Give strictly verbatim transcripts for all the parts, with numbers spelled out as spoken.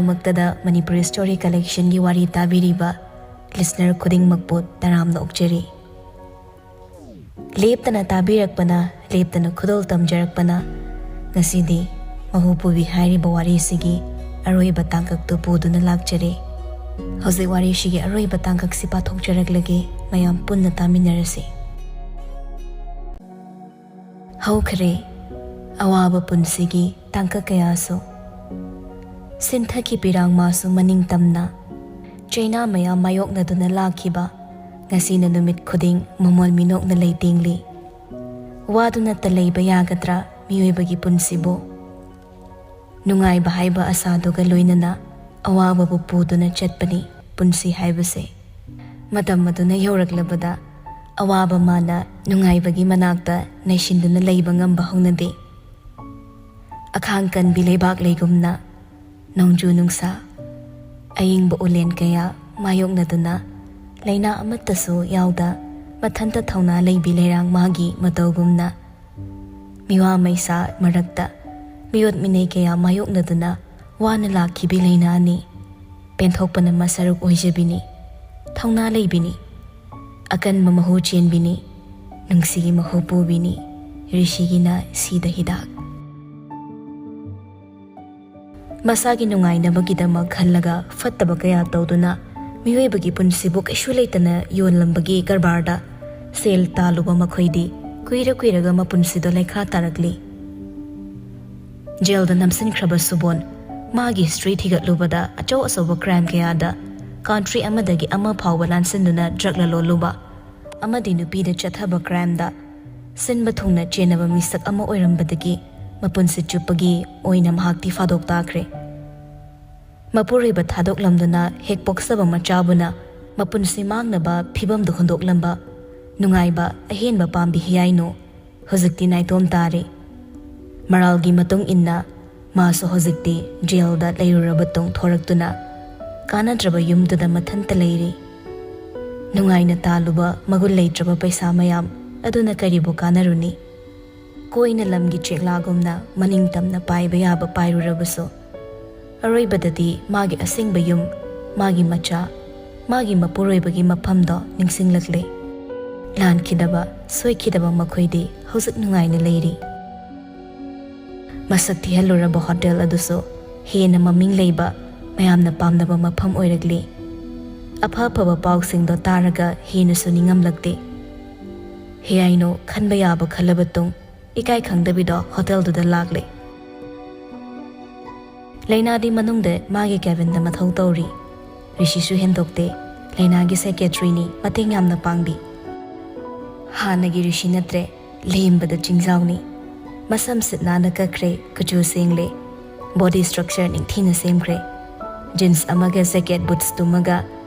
ꯃꯛꯇꯗ Manipuri story collectionꯒꯤ ꯋꯥꯔꯤ ꯇꯥꯕꯤꯔꯤꯕ listener ꯈꯨꯗꯤꯡꯃꯛꯄꯨ ꯇꯔꯥꯝꯅ ꯑꯣꯛꯆꯔꯤ꯫ ꯂꯦꯞꯇꯅ ꯇꯥꯕꯤꯔꯛꯄꯅ, ꯂꯦꯞꯇꯅ ꯈꯨꯗꯣꯜ ꯇꯝꯖꯔꯛꯄꯅ ꯉꯁꯤꯗꯤ ꯃꯍꯨ ꯄꯨꯕꯤ ꯍꯥꯏꯔꯤꯕ ꯋꯥꯔꯤꯁꯤꯒꯤ ꯑꯔꯣꯏꯕ ꯇꯥꯡꯀꯛꯇꯨ ꯄꯨꯗꯨꯅ ꯂꯥꯛꯆꯔꯦ꯫ ꯍꯧꯖꯤꯛ ꯋꯥꯔꯤꯁꯤꯒꯤ ꯑꯔꯣꯏꯕ ꯇꯥꯡꯀꯛꯁꯤ ꯄꯥꯊꯣꯛꯆꯔꯛꯂꯒꯦ, ꯃꯌꯥꯝ ꯄꯨꯟꯅ ꯇꯥꯃꯤꯟꯅꯔꯁꯤ꯫ ꯍꯧꯈ꯭ꯔꯦ ꯑꯋꯥꯕ ꯄꯨꯟꯁꯤꯒꯤ ꯇꯥꯡꯀꯛ ꯀꯌꯥꯁꯨ꯫ ꯁꯤꯟꯊꯈꯤ ꯄꯤꯔꯥꯡ ꯃꯥꯁꯨ ꯃꯅꯤꯡ ꯇꯝꯅ꯫ ꯆꯩꯅꯥ ꯃꯌꯥꯝ ꯃꯥꯌꯣꯛꯅꯗꯨꯅ ꯂꯥꯛꯈꯤꯕ꯫ ꯉꯁꯤꯅ ꯅꯨꯃꯤꯠ ꯈꯨꯗꯤꯡ ꯃꯃꯣꯜ ꯃꯤꯅꯣꯛꯅ ꯂꯩꯇꯦꯡꯂꯤ꯫ ꯋꯥꯗꯨꯅꯇ ꯂꯩꯕ ꯌꯥꯒꯗ꯭ꯔꯥ ꯃꯤꯑꯣꯏꯕꯒꯤ ꯄꯨꯟꯁꯤꯕꯨ? ꯅꯨꯡꯉꯥꯏꯕ ꯍꯥꯏꯕ ꯑꯁꯥꯗꯨꯒ ꯂꯣꯏꯅꯅ ꯑꯋꯥꯕꯕꯨ ꯄꯨꯗꯨꯅ ꯆꯠꯄꯅꯤ ꯄꯨꯟꯁꯤ ꯍꯥꯏꯕꯁꯦ꯫ ꯃꯇꯝ ꯑꯗꯨꯅ ꯌꯧꯔꯛꯂꯕꯗ ꯑꯋꯥꯕ ꯃꯥꯅ ꯅꯨꯡꯉꯥꯏꯕꯒꯤ ꯃꯅꯥꯛꯇ ꯅꯩꯁꯤꯟꯗꯨꯅ ꯂꯩꯕ ꯉꯝꯕ ꯍꯧꯅꯗꯦ꯫ ꯑꯈꯥꯡ ꯀꯟꯕꯤ ꯂꯩꯕꯥꯛ ꯂꯩꯒꯨꯝꯅ ꯅꯣꯡꯖꯨ ꯅꯨꯡꯁꯥ, ꯑꯏꯪꯕ ꯎꯂꯦꯟ ꯀꯌꯥ ꯃꯥꯌꯣꯛꯅꯗꯨꯅ ꯂꯥꯏꯅꯥ ꯑꯃꯠꯇꯁꯨ ꯌꯥꯎꯗ ꯃꯊꯟꯇ ꯊꯧꯅꯥ ꯂꯩꯕꯤ ꯂꯩꯔꯥꯡ ꯃꯥꯒꯤ ꯃꯇꯧꯒꯨꯝꯅ ꯃꯤꯋꯥ ꯃꯩꯁꯥ ꯃꯔꯛꯇ ꯃꯤꯑꯣꯠ ꯃꯤꯅꯩ ꯀꯌꯥ ꯃꯥꯌꯣꯛꯅꯗꯨꯅ ꯋꯥꯅ ꯂꯥꯛꯈꯤꯕꯤ ꯂꯥꯏꯅꯥꯅꯤ꯫ ꯄꯦꯟꯊꯣꯛꯄꯅ ꯃꯁꯔꯨꯛ ꯑꯣꯏꯖꯕꯤꯅꯤ, ꯊꯧꯅꯥ ꯂꯩꯕꯤꯅꯤ, ꯑꯀꯟꯕ ꯃꯍꯨ ꯆꯦꯟꯕꯤꯅꯤ, ꯅꯨꯡꯁꯤꯒꯤ ꯃꯍꯨ ꯄꯨꯕꯤꯅꯤ, ꯔꯤꯁꯤꯒꯤꯅ ꯁꯤꯗ ꯍꯤꯗꯥꯛ꯫ ꯃꯁꯥꯒꯤ ꯅꯨꯡꯉꯥꯏꯅꯕꯒꯤꯗꯃꯛ ꯈꯜꯂꯒ ꯐꯠꯇꯕ ꯀꯌꯥ ꯇꯧꯗꯨꯅ ꯃꯤꯑꯣꯏꯕꯒꯤ ꯄꯨꯟꯁꯤꯕꯨ ꯀꯩꯁꯨ ꯂꯩꯇꯅ ꯌꯣꯜꯂꯝꯕꯒꯤ ꯀꯔꯕꯥꯔꯗ ꯁꯦꯜ ꯇꯥꯜꯂꯨꯕ ꯃꯈꯣꯏꯗꯤ ꯀꯨꯏꯔ ꯀꯨꯏꯔꯒ ꯃꯄꯨꯟꯁꯤꯗꯣ ꯂꯩꯈꯥ ꯇꯥꯔꯛꯂꯤ꯫ ꯖꯦꯜꯗ ꯅꯝꯁꯤꯟꯈ꯭ꯔꯕ ꯁꯨꯕꯣꯟ ꯃꯥꯒꯤ history ꯊꯤꯒꯠꯂꯨꯕꯗ ꯑꯆꯧ ꯑꯆꯧꯕ crime ꯀꯌꯥꯗ country ꯑꯃꯗꯒꯤ ꯑꯃ ꯐꯥꯎꯕ ꯂꯥꯟꯁꯤꯟꯗꯨꯅ drug ꯂꯂꯣꯜꯂꯨꯕ ꯑꯃꯗꯤ ꯅꯨꯄꯤꯗ ꯆꯠꯊꯕ crimeꯗ ꯁꯤꯟꯕ ꯊꯨꯡꯅ ꯆꯦꯟꯅꯕ ꯃꯤꯁꯛ ꯑꯃ ꯑꯣꯏꯔꯝꯕꯗꯒꯤ ꯃꯄꯨꯟꯁꯤ ꯆꯨꯞꯄꯒꯤ ꯑꯣꯏꯅ ꯃꯍꯥꯛꯇꯤ ꯐꯥꯗꯣꯛ ꯇꯥꯈ꯭ꯔꯦ꯫ ꯃꯄꯨꯔꯣꯏꯕ ꯊꯥꯗꯣꯛꯂꯝꯗꯨꯅ ꯍꯦꯛ ꯄꯣꯛꯆꯕ ꯃꯆꯥꯕꯨꯅ ꯃꯄꯨꯟꯁꯤ ꯃꯥꯡꯅꯕ ꯐꯤꯕꯝꯗ ꯍꯨꯟꯗꯣꯛꯂꯝꯕ ꯅꯨꯡꯉꯥꯏꯕ ꯑꯍꯦꯟꯕ ꯄꯥꯝꯕꯤ ꯍꯤꯌꯥꯏꯅꯨ ꯍꯧꯖꯤꯛꯇꯤ ꯅꯥꯏꯇꯣꯝ ꯇꯥꯔꯦ꯫ ꯃꯔꯥꯜꯒꯤ ꯃꯇꯨꯡ ꯏꯟꯅ ꯃꯥꯁꯨ ꯍꯧꯖꯤꯛꯇꯤ ꯖꯦꯜꯗ ꯂꯩꯔꯨꯔꯕ ꯇꯨꯡ ꯊꯣꯔꯛꯇꯨꯅ ꯀꯥꯟꯅꯗ꯭ꯔꯕ ꯌꯨꯝꯗꯨꯗ ꯃꯊꯟꯇ ꯂꯩꯔꯤ꯫ ꯅꯨꯡꯉꯥꯏꯅ ꯇꯥꯜꯂꯨꯕ ꯃꯒꯨꯟ ꯂꯩꯇ꯭ꯔꯕ ꯄꯩꯁꯥ ꯃꯌꯥꯝ ꯑꯗꯨꯅ ꯀꯔꯤꯕꯨ ꯀꯥꯟꯅꯔꯨꯅꯤ? ꯀꯣꯏꯅ ꯂꯝꯒꯤ ꯆꯦꯛꯂꯥꯒꯨꯝꯅ ꯃꯅꯤꯡ ꯇꯝꯅ ꯄꯥꯏꯕ ꯌꯥꯕ ꯄꯥꯏꯔꯨꯔꯕꯁꯨ ꯑꯔꯣꯏꯕꯗꯗꯤ ꯃꯥꯒꯤ ꯑꯁꯦꯡꯕ ꯌꯨꯝ, ꯃꯥꯒꯤ ꯃꯆꯥ, ꯃꯥꯒꯤ ꯃꯄꯨꯔꯣꯏꯕꯒꯤ ꯃꯐꯝꯗꯣ ꯅꯤꯡꯁꯤꯡꯂꯛꯂꯦ꯫ ꯂꯥꯟꯈꯤꯗꯕ, ꯁꯣꯏꯈꯤꯗꯕ ꯃꯈꯣꯏꯗꯤ ꯍꯧꯖꯤꯛ ꯅꯨꯡꯉꯥꯏꯅ ꯂꯩꯔꯤ꯫ ꯃꯁꯛ ꯊꯤꯍꯜꯂꯨꯔꯕ ꯍꯣꯇꯦꯜ ꯑꯗꯨꯁꯨ ꯍꯦꯟꯅ ꯃꯃꯤꯡ ꯂꯩꯕ, ꯃꯌꯥꯝꯅ ꯄꯥꯝꯅꯕ ꯃꯐꯝ ꯑꯣꯏꯔꯛꯂꯤ꯫ ꯑꯐ ꯑꯐꯕ ꯄꯥꯎꯁꯤꯡꯗꯣ ꯇꯥꯔꯒ ꯍꯦꯟꯅꯁꯨ ꯅꯤꯡꯉꯝꯂꯛꯇꯦ꯫ ꯍꯦꯌꯥꯏꯅꯣ ꯈꯟꯕ ꯌꯥꯕ ꯈꯜꯂꯕ ꯇꯨꯡ ꯏꯀꯥꯏ ꯈꯪꯗꯕꯤꯗꯣ ꯍꯣꯇꯦꯜꯗꯨꯗ ꯂꯥꯛꯂꯦ꯫ ꯂꯩꯅꯥꯗꯤ ꯃꯅꯨꯡꯗ ꯃꯥꯒꯤ ꯀꯦꯕꯤꯟꯗ ꯃꯊꯧ ꯇꯧꯔꯤ꯫ ꯔꯤꯁꯤꯁꯨ ꯍꯦꯟꯗꯣꯛꯇꯦ꯫ ꯂꯩꯅꯥꯒꯤ ꯁꯦꯀ꯭ꯔꯦꯇꯔꯤꯅꯤ, ꯃꯇꯦꯡ ꯌꯥꯝꯅ ꯄꯥꯡꯕꯤ꯫ ꯍꯥꯟꯅꯒꯤ ꯔꯤꯁꯤ ꯅꯠꯇ꯭ꯔꯦ, ꯂꯦꯝꯕꯗ ꯆꯤꯡꯖꯥꯎꯅꯤ꯫ ꯃꯁꯝ ꯁꯤꯠ ꯅꯥꯟꯅ ꯀꯛꯈ꯭ꯔꯦ, ꯀꯨꯆꯨ ꯁꯦꯡꯂꯦ, ꯕꯣꯗꯤ ꯁ꯭ꯇ꯭ꯔꯛꯆꯔ ꯅꯤꯡꯊꯤꯅ ꯁꯦꯝꯈ꯭ꯔꯦ꯫ ꯖꯤꯟꯁ ꯑꯃꯒ ꯖꯦꯀꯦꯠ ꯕꯨꯠꯁ ꯇꯨꯝꯃꯒ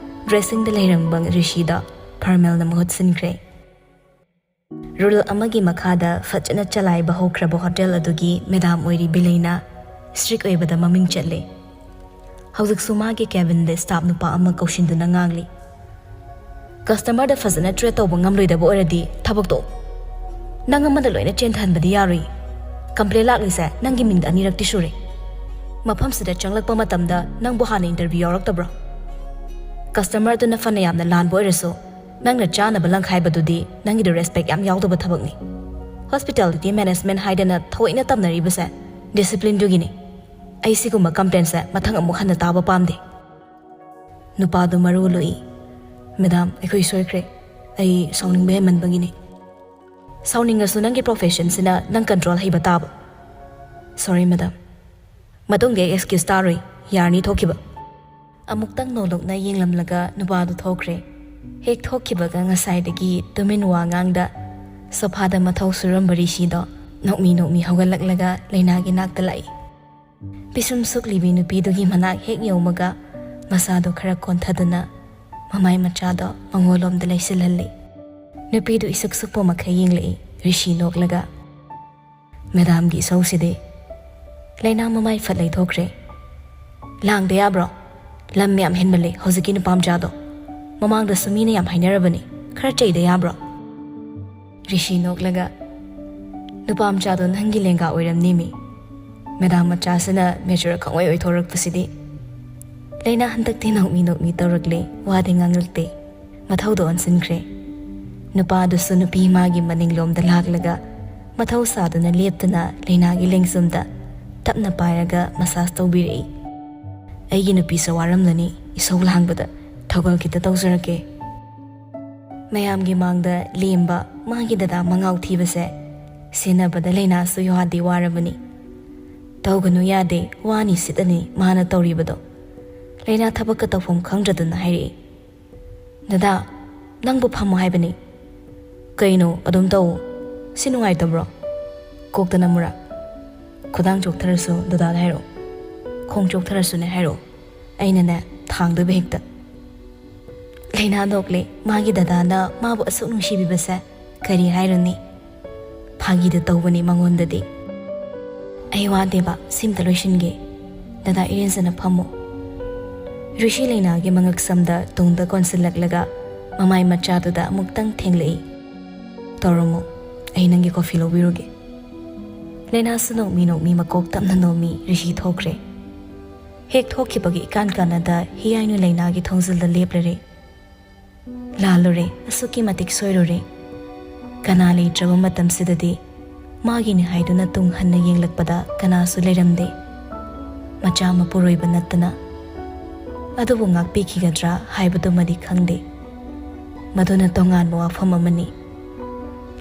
ꯗ꯭ꯔꯦꯁꯤꯡꯗ ꯂꯩꯔꯝꯕ ꯔꯤꯁꯤꯗ ꯐꯔꯃꯦꯜꯅ ꯃꯍꯨꯠ ꯁꯤꯟꯈ꯭ꯔꯦ꯫ ꯔꯨꯜ ꯑꯃꯒꯤ ꯃꯈꯥꯗ ꯐꯖꯅ ꯆꯂꯥꯏꯕ ꯍꯧꯈ꯭ꯔꯕ ꯍꯣꯇꯦꯜ ꯑꯗꯨꯒꯤ ꯃꯦꯗꯥꯝ ꯑꯣꯏꯔꯤꯕꯤ ꯂꯩꯅꯥ ꯁ꯭ꯇ꯭ꯔꯤꯛ ꯑꯣꯏꯕꯗ ꯃꯃꯤꯡ ꯆꯠꯂꯦ꯫ ꯍꯧꯖꯤꯛꯁꯨ ꯃꯥꯒꯤ ꯀꯦꯕꯤꯟꯗ ꯁ꯭ꯇꯥꯐ ꯅꯨꯄꯥ ꯑꯃ ꯀꯧꯁꯤꯟꯗꯨꯅ ꯉꯥꯡꯂꯤ, "ꯀꯁꯇꯃꯔꯗ ꯐꯖꯅ ꯇ꯭ꯔꯤꯠ ꯇꯧꯕ ꯉꯝꯂꯣꯏꯗꯕ ꯑꯣꯏꯔꯗꯤ ꯊꯕꯛꯇꯣ ꯅꯪ ꯑꯃꯗ ꯂꯣꯏꯅ ꯆꯦꯟꯊꯍꯟꯕꯗꯤ ꯌꯥꯔꯣꯏ꯫ ꯀꯝꯄ꯭ꯂꯦꯟ ꯂꯥꯛꯂꯤꯁꯦ ꯅꯪꯒꯤ ꯃꯤꯡꯗ ꯑꯅꯤꯔꯛꯇꯤ ꯁꯨꯔꯦ꯫ ꯃꯐꯝꯁꯤꯗ ꯆꯪꯂꯛꯄ ꯃꯇꯝꯗ ꯅꯪꯕꯨ ꯍꯥꯟꯅ ꯏꯟꯇꯔꯚ꯭ꯌꯨ ꯌꯥꯎꯔꯛꯇꯕ꯭ꯔꯣ? ꯀꯁꯇꯃꯔ ꯑꯗꯨꯅ ꯐꯅ ꯌꯥꯝꯅ ꯂꯥꯟꯕ ꯑꯣꯏꯔꯁꯨ ꯅꯪꯅ ꯆꯥꯅꯕ ꯂꯪꯈꯥꯏꯕꯗꯨꯗꯤ ꯅꯪꯒꯤꯗꯣ ꯔꯦꯁꯄꯦꯛ ꯌꯥꯝ ꯌꯥꯎꯗꯕ ꯊꯕꯛꯅꯤ꯫ ꯍꯣꯁꯄꯤꯇꯥꯂꯤꯇꯤ ꯃꯦꯅꯦꯖꯃꯦꯟ ꯍꯥꯏꯗꯅ ꯊꯑꯣꯏꯅ ꯇꯝꯅꯔꯤꯕꯁꯦ ꯗꯤꯁꯤꯄ꯭ꯂꯤꯟꯗꯨꯒꯤꯅꯤ꯫ ꯑꯩ ꯁꯤꯒꯨꯝꯕ ꯀꯝꯄ꯭ꯂꯦꯟꯁꯦ ꯃꯊꯪ ꯑꯃꯨꯛ ꯍꯟꯅ ꯇꯥꯕ ꯄꯥꯝꯗꯦ꯫" ꯅꯨꯄꯥꯗꯨ ꯃꯔꯨ ꯂꯨꯏ꯫ "ꯃꯦꯗꯥꯝ, ꯑꯩꯈꯣꯏ ꯁꯣꯏꯈ꯭ꯔꯦ꯫ ꯑꯩ ꯁꯥꯎꯅꯤꯡꯕ ꯍꯦꯟꯃꯟꯕꯒꯤꯅꯤ꯫" "ꯁꯥꯎꯅꯤꯡꯉꯁꯨ ꯅꯪꯒꯤ ꯄ꯭ꯔꯣꯐꯦꯁꯟꯁꯤꯅ ꯅꯪ ꯀꯟꯇ꯭ꯔꯣꯜ ꯍꯩꯕ ꯇꯥꯕ꯫" "ꯁꯣꯔꯤ ꯃꯦꯗꯥꯝ, ꯃꯇꯨꯡꯗꯤ ꯑꯩ ꯑꯦꯛꯁꯀ꯭ꯌꯨꯁ ꯇꯥꯔꯣꯏ, ꯌꯥꯔꯅꯤ, ꯊꯣꯛꯈꯤꯕ꯫" ꯑꯃꯨꯛꯇꯪ ꯅꯣꯂꯨꯛꯅ ꯌꯦꯡꯂꯝꯂꯒ ꯅꯨꯄꯥꯗꯨ ꯊꯣꯛꯈ꯭ꯔꯦ꯫ ꯍꯦꯛ ꯊꯣꯛꯈꯤꯕꯒ ꯉꯁꯥꯏꯗꯒꯤ ꯇꯨꯃꯤꯟ ꯋꯥ ꯉꯥꯡꯗ ꯁꯣꯐꯥꯗ ꯃꯊꯧ ꯁꯨꯔꯝꯕ ꯔꯤꯁꯤꯗꯣ ꯅꯣꯛꯃꯤ ꯅꯣꯛꯃꯤ ꯍꯧꯒꯠꯂꯛꯂꯒ ꯂꯩꯅꯥꯒꯤ ꯅꯥꯛꯇ ꯂꯥꯛꯏ꯫ ꯄꯤꯁꯨꯝ ꯁꯨꯛꯂꯤꯕꯤ ꯅꯨꯄꯤꯗꯨꯒꯤ ꯃꯅꯥꯛ ꯍꯦꯛ ꯌꯧꯃꯒ ꯃꯁꯥꯗꯣ ꯈꯔ ꯀꯣꯟꯊꯗꯨꯅ ꯃꯃꯥꯏ ꯃꯆꯥꯗꯣ ꯃꯉꯣꯟꯂꯣꯝꯗ ꯂꯩꯁꯤꯜꯍꯜꯂꯤ꯫ ꯅꯨꯄꯤꯗꯨ ꯏꯁꯨꯛ ꯁꯨꯛꯄ ꯃꯈꯩ ꯌꯦꯡꯂꯛꯏ ꯔꯤꯁꯤ ꯅꯣꯛꯂꯒ꯫ "ꯃꯦꯗꯥꯝꯒꯤ ꯏꯁꯧꯁꯤꯗꯤ꯫" ꯂꯩꯅꯥ ꯃꯃꯥꯏ ꯐꯠ ꯂꯩꯊꯣꯛꯈ꯭ꯔꯦ꯫ "ꯂꯥꯡꯗ ꯌꯥꯕ꯭ꯔꯣ? ꯂꯝ ꯌꯥꯝ ꯍꯦꯟꯃꯜꯂꯦ ꯍꯧꯖꯤꯛꯀꯤ ꯅꯨꯄꯥ ꯃꯆꯥꯗꯣ꯫ ꯃꯃꯥꯡꯗꯁꯨ ꯃꯤꯅ ꯌꯥꯝ ꯍꯥꯏꯅꯔꯕꯅꯤ꯫ ꯈꯔ ꯆꯩꯗ ꯌꯥꯕ꯭ꯔꯣ?" ꯔꯤꯁꯤ ꯅꯣꯛꯂꯒ, "ꯅꯨꯄꯥ ꯃꯆꯥꯗꯣ ꯅꯪꯒꯤ ꯂꯦꯡꯒꯥ ꯑꯣꯏꯔꯝꯅꯤꯃꯤ꯫ Madam ꯃꯆꯥꯁꯤꯅ mature ꯈꯪꯑꯣꯏ ꯑꯣꯏꯊꯣꯔꯛꯄꯁꯤꯗꯤ꯫ ꯂꯩꯅꯥ ꯍꯟꯗꯛꯇꯤ ꯅꯣꯛꯃꯤ ꯅꯣꯛꯃꯤ ꯇꯧꯔꯛꯂꯦ, ꯋꯥꯗꯤ ꯉꯥꯡꯂꯛꯇꯦ꯫ ꯃꯊꯧꯗꯣ ꯑꯣꯟꯁꯤꯟꯈ꯭ꯔꯦ꯫ ꯅꯨꯄꯥꯗꯨꯁꯨ ꯅꯨꯄꯤ ꯃꯥꯒꯤ ꯃꯅꯤꯡꯂꯣꯝꯗ ꯂꯥꯛꯂꯒ ꯃꯊꯧ ꯁꯥꯗꯨꯅ ꯂꯦꯞꯇꯨꯅ ꯂꯩꯅꯥꯒꯤ ꯂꯦꯡꯖꯨꯝꯗ ꯇꯞꯅ ꯄꯥꯏꯔꯒ ꯃꯁꯥꯖ ꯇꯧꯕꯤꯔꯛꯏ꯫ ꯑꯩꯒꯤ ꯅꯨꯄꯤꯁꯨ ꯋꯥꯔꯝꯂꯅꯤ ꯏꯁꯧ ꯂꯥꯡꯕꯗ꯫ ꯊꯧꯒꯜ ꯈꯤꯇ ꯇꯧꯖꯔꯛꯀꯦ꯫ ꯃꯌꯥꯝꯒꯤ ꯃꯥꯡꯗ ꯂꯦꯝꯕ ꯃꯥꯒꯤ ꯗꯗꯥ ꯃꯉꯥꯎ ꯊꯤꯕꯁꯦ ꯁꯦꯟꯅꯕꯗ ꯂꯩꯅꯥꯁꯨ ꯌꯥꯗꯤ ꯋꯥꯔꯕꯅꯤ꯫ ꯇꯧꯒꯅꯨ ꯌꯥꯗꯦ, ꯋꯥꯅꯤ ꯁꯤꯠꯂꯅꯤ ꯃꯥꯅ ꯇꯧꯔꯤꯕꯗꯣ꯫ ꯂꯩꯅꯥ ꯊꯕꯛꯀ ꯇꯧꯐꯝ ꯈꯪꯗ꯭ꯔꯗꯅ ꯍꯥꯏꯔꯛꯏ꯫ ꯗꯗꯥ, ꯅꯪꯕꯨ ꯐꯝꯃꯣ ꯍꯥꯏꯕꯅꯤ꯫ ꯀꯩꯅꯣ ꯑꯗꯨꯝ ꯇꯧ꯫ ꯁꯤ ꯅꯨꯡꯉꯥꯏꯇꯕ꯭ꯔꯣ? ꯀꯣꯛꯇ ꯅꯝꯃꯨꯔꯥ? ꯈꯨꯗꯥꯡ ꯆꯣꯛꯊꯔꯁꯨ ꯗꯗꯥꯗ ꯍꯥꯏꯔꯛꯑꯣ꯫ ꯈꯣꯡ ꯆꯣꯛꯊꯔꯁꯨꯅꯦ ꯍꯥꯏꯔꯛꯑꯣ꯫ ꯑꯩꯅꯅꯦ ꯊꯥꯡꯗꯣꯏꯕ ꯍꯦꯛꯇ꯫ ꯂꯩꯅꯥ ꯅꯣꯛꯂꯦ꯫ ꯃꯥꯒꯤ ꯗꯗꯥꯅ ꯃꯥꯕꯨ ꯑꯁꯨꯛ ꯅꯨꯡꯁꯤꯕꯤꯕꯁꯦ ꯀꯔꯤ ꯍꯥꯏꯔꯨꯅꯤ? ꯐꯥꯒꯤꯗ ꯇꯧꯕꯅꯤ ꯃꯉꯣꯟꯗꯗꯤ꯫ ꯑꯩ ꯋꯥꯗꯦꯕ, ꯁꯤꯝꯇ ꯂꯣꯏꯁꯤꯟꯒꯦ꯫ ꯗꯗꯥ ꯏꯔꯦꯟꯖꯅ ꯐꯝꯃꯨ꯫ ꯔꯤꯁꯤ ꯂꯩꯅꯥꯒꯤ ꯃꯉꯛꯁꯝꯗ ꯇꯨꯡꯗ ꯀꯣꯟꯁꯤꯜꯂꯛꯂꯒ ꯃꯃꯥꯏ ꯃꯆꯥꯗꯨꯗ ꯑꯃꯨꯛꯇꯪ ꯊꯦꯡꯂꯛꯏ꯫ ꯇꯧꯔꯝꯃꯨ, ꯑꯩ ꯅꯪꯒꯤ ꯀꯣꯐꯤ ꯂꯧꯕꯤꯔꯨꯒꯦ꯫ ꯂꯩꯅꯥꯁꯨ ꯅꯣꯛꯃꯤ ꯅꯣꯛꯃꯤ ꯃꯀꯣꯛ ꯇꯞꯅ ꯅꯣꯝꯃꯤ꯫ ꯔꯤꯁꯤ ꯊꯣꯛꯈ꯭ꯔꯦ꯫ ꯍꯦꯛ ꯊꯣꯛꯈꯤꯕꯒꯤ ꯏꯀꯥꯟ ꯀꯥꯟꯅꯗ ꯍꯤꯌꯥꯏꯅꯨ ꯂꯩꯅꯥꯒꯤ ꯊꯣꯡꯖꯤꯜꯗ ꯂꯦꯞꯂꯔꯦ꯫ ꯂꯥꯜꯂꯨꯔꯦ, ꯑꯁꯨꯛꯀꯤ ꯃꯇꯤꯛ ꯁꯣꯏꯔꯨꯔꯦ꯫ ꯀꯅꯥ ꯂꯩꯇ꯭ꯔꯕ ꯃꯇꯝꯁꯤꯗꯗꯤ ꯃꯥꯒꯤꯅꯤ ꯍꯥꯏꯗꯨꯅ ꯇꯨꯡ ꯍꯟꯅ ꯌꯦꯡꯂꯛꯄꯗ ꯀꯅꯥꯁꯨ ꯂꯩꯔꯝꯗꯦ, ꯃꯆꯥ ꯃꯄꯨꯔꯣꯏꯕ ꯅꯠꯇꯅ꯫ ꯑꯗꯨꯕꯨ ꯉꯥꯛꯄꯤꯈꯤꯒꯗ꯭ꯔꯥ ꯍꯥꯏꯕꯗꯨꯃꯗꯤ ꯈꯪꯗꯦ꯫ ꯃꯗꯨꯅ ꯇꯣꯉꯥꯟꯕ ꯋꯥꯐꯝ ꯑꯃꯅꯤ꯫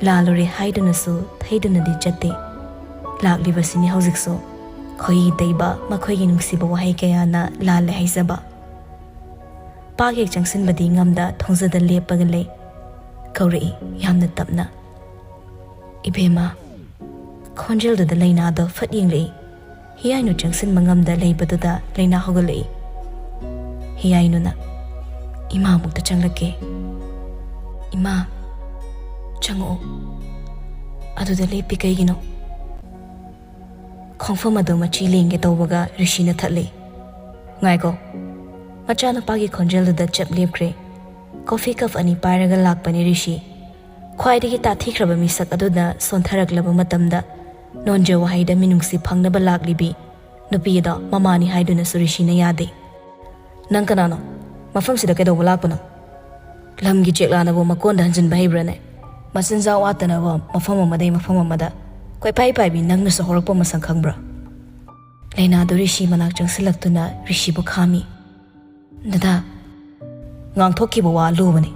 ꯂꯥꯜꯂꯨꯔꯦ ꯍꯥꯏꯗꯨꯅꯁꯨ ꯊꯩꯗꯨꯅꯗꯤ ꯆꯠꯇꯦ꯫ ꯂꯥꯛꯂꯤꯕꯁꯤꯅꯤ ꯍꯧꯖꯤꯛꯁꯨ ꯈꯣꯏꯍꯤ ꯇꯩꯕ ꯃꯈꯣꯏꯒꯤ ꯅꯨꯡꯁꯤꯕ ꯋꯥꯍꯩ ꯀꯌꯥꯅ ꯂꯥꯜꯂꯦ ꯍꯥꯏꯖꯕ꯫ ꯄꯥꯛ ꯍꯦꯛ ꯆꯪꯁꯤꯟꯕꯗꯤ ꯉꯝꯗ ꯊꯣꯡꯖꯗ ꯂꯦꯞꯄꯒ ꯂꯩ꯫ ꯀꯧꯔꯛꯏ ꯌꯥꯝꯅ ꯇꯞꯅ꯫ "ꯏꯕꯦꯝꯃ!" ꯈꯣꯟꯖꯦꯜꯗꯨꯗ ꯂꯩꯅꯥꯗꯣ ꯐꯠ ꯌꯦꯡꯂꯛꯏ꯫ ꯍꯤꯌꯥꯏꯅꯨ ꯆꯪꯁꯤꯟꯕ ꯉꯝꯗ ꯂꯩꯕꯗꯨꯗ ꯂꯩꯅꯥ ꯍꯧꯒꯠꯂꯛꯏ꯫ ꯍꯤꯌꯥꯏꯅꯨꯅ, "ꯏꯃꯥꯃꯨꯛꯇ ꯆꯪꯂꯛꯀꯦ꯫ ꯏꯃꯥ, ꯆꯪꯉꯛꯑꯣ꯫ ꯑꯗꯨꯗ ꯂꯦꯞꯄꯤ ꯀꯩꯒꯤꯅꯣ?" ꯈꯣꯡꯐꯝ ꯑꯗꯨ ꯃꯆꯤ ꯂꯦꯡꯒꯦ ꯇꯧꯕꯒ ꯔꯤꯁꯤꯅ ꯊꯠꯂꯤ꯫ "ꯉꯥꯏꯈꯣ!" ꯃꯆꯥꯅꯨꯄꯥꯒꯤ ꯈꯣꯟꯖꯦꯜꯗꯨꯗ ꯆꯞ ꯂꯦꯞꯈ꯭ꯔꯦ꯫ ꯀꯣꯐꯤ ꯀꯞ ꯑꯅꯤ ꯄꯥꯏꯔꯒ ꯂꯥꯛꯄꯅꯤ ꯔꯤꯁꯤ꯫ ꯈ꯭ꯋꯥꯏꯗꯒꯤ ꯇꯥꯊꯤꯈ꯭ꯔꯕ ꯃꯤꯁꯛ ꯑꯗꯨꯅ ꯁꯣꯟꯊꯔꯛꯂꯕ ꯃꯇꯝꯗ ꯅꯣꯟꯖ ꯋꯥꯍꯩꯗ ꯃꯤꯅꯨꯡꯁꯤ ꯐꯪꯅꯕ ꯂꯥꯛꯂꯤꯕꯤ ꯅꯨꯄꯤ ꯑꯗꯣ ꯃꯃꯥꯅꯤ ꯍꯥꯏꯗꯨꯅꯁꯨ ꯔꯤꯁꯤꯅ ꯌꯥꯗꯦ꯫ "ꯅꯪ ꯀꯅꯥꯅꯣ? ꯃꯐꯝꯁꯤꯗ ꯀꯩꯗꯧꯕ ꯂꯥꯛꯄꯅꯣ? ꯂꯝꯒꯤ ꯆꯦꯛꯂꯥꯅꯕꯨ ꯃꯀꯣꯟꯗ ꯍꯟꯖꯤꯟꯕ ꯍꯩꯕ꯭ꯔꯥꯅꯦ? ꯃꯆꯤꯟꯖꯥꯛ ꯋꯥꯠꯇꯅꯕ ꯃꯐꯝ ꯑꯃꯗꯒꯤ ꯃꯐꯝ ꯑꯃꯗ ꯀꯣꯏꯄꯥꯏ ꯄꯥꯏꯕꯤ ꯅꯪꯅꯁꯨ ꯍꯧꯔꯛꯄ ꯃꯁꯛ ꯈꯪꯕ꯭ꯔꯥ?" ꯂꯩꯅꯥꯗꯨ ꯔꯤꯁꯤ ꯃꯅꯥꯛ ꯆꯪꯁꯤꯜꯂꯛꯇꯨꯅ ꯔꯤꯁꯤꯕꯨ ꯈꯥꯝꯃꯤ꯫ "ꯗꯗꯥ, ꯉꯥꯡꯊꯣꯛꯈꯤꯕ ꯋꯥ ꯂꯨꯕꯅꯤ꯫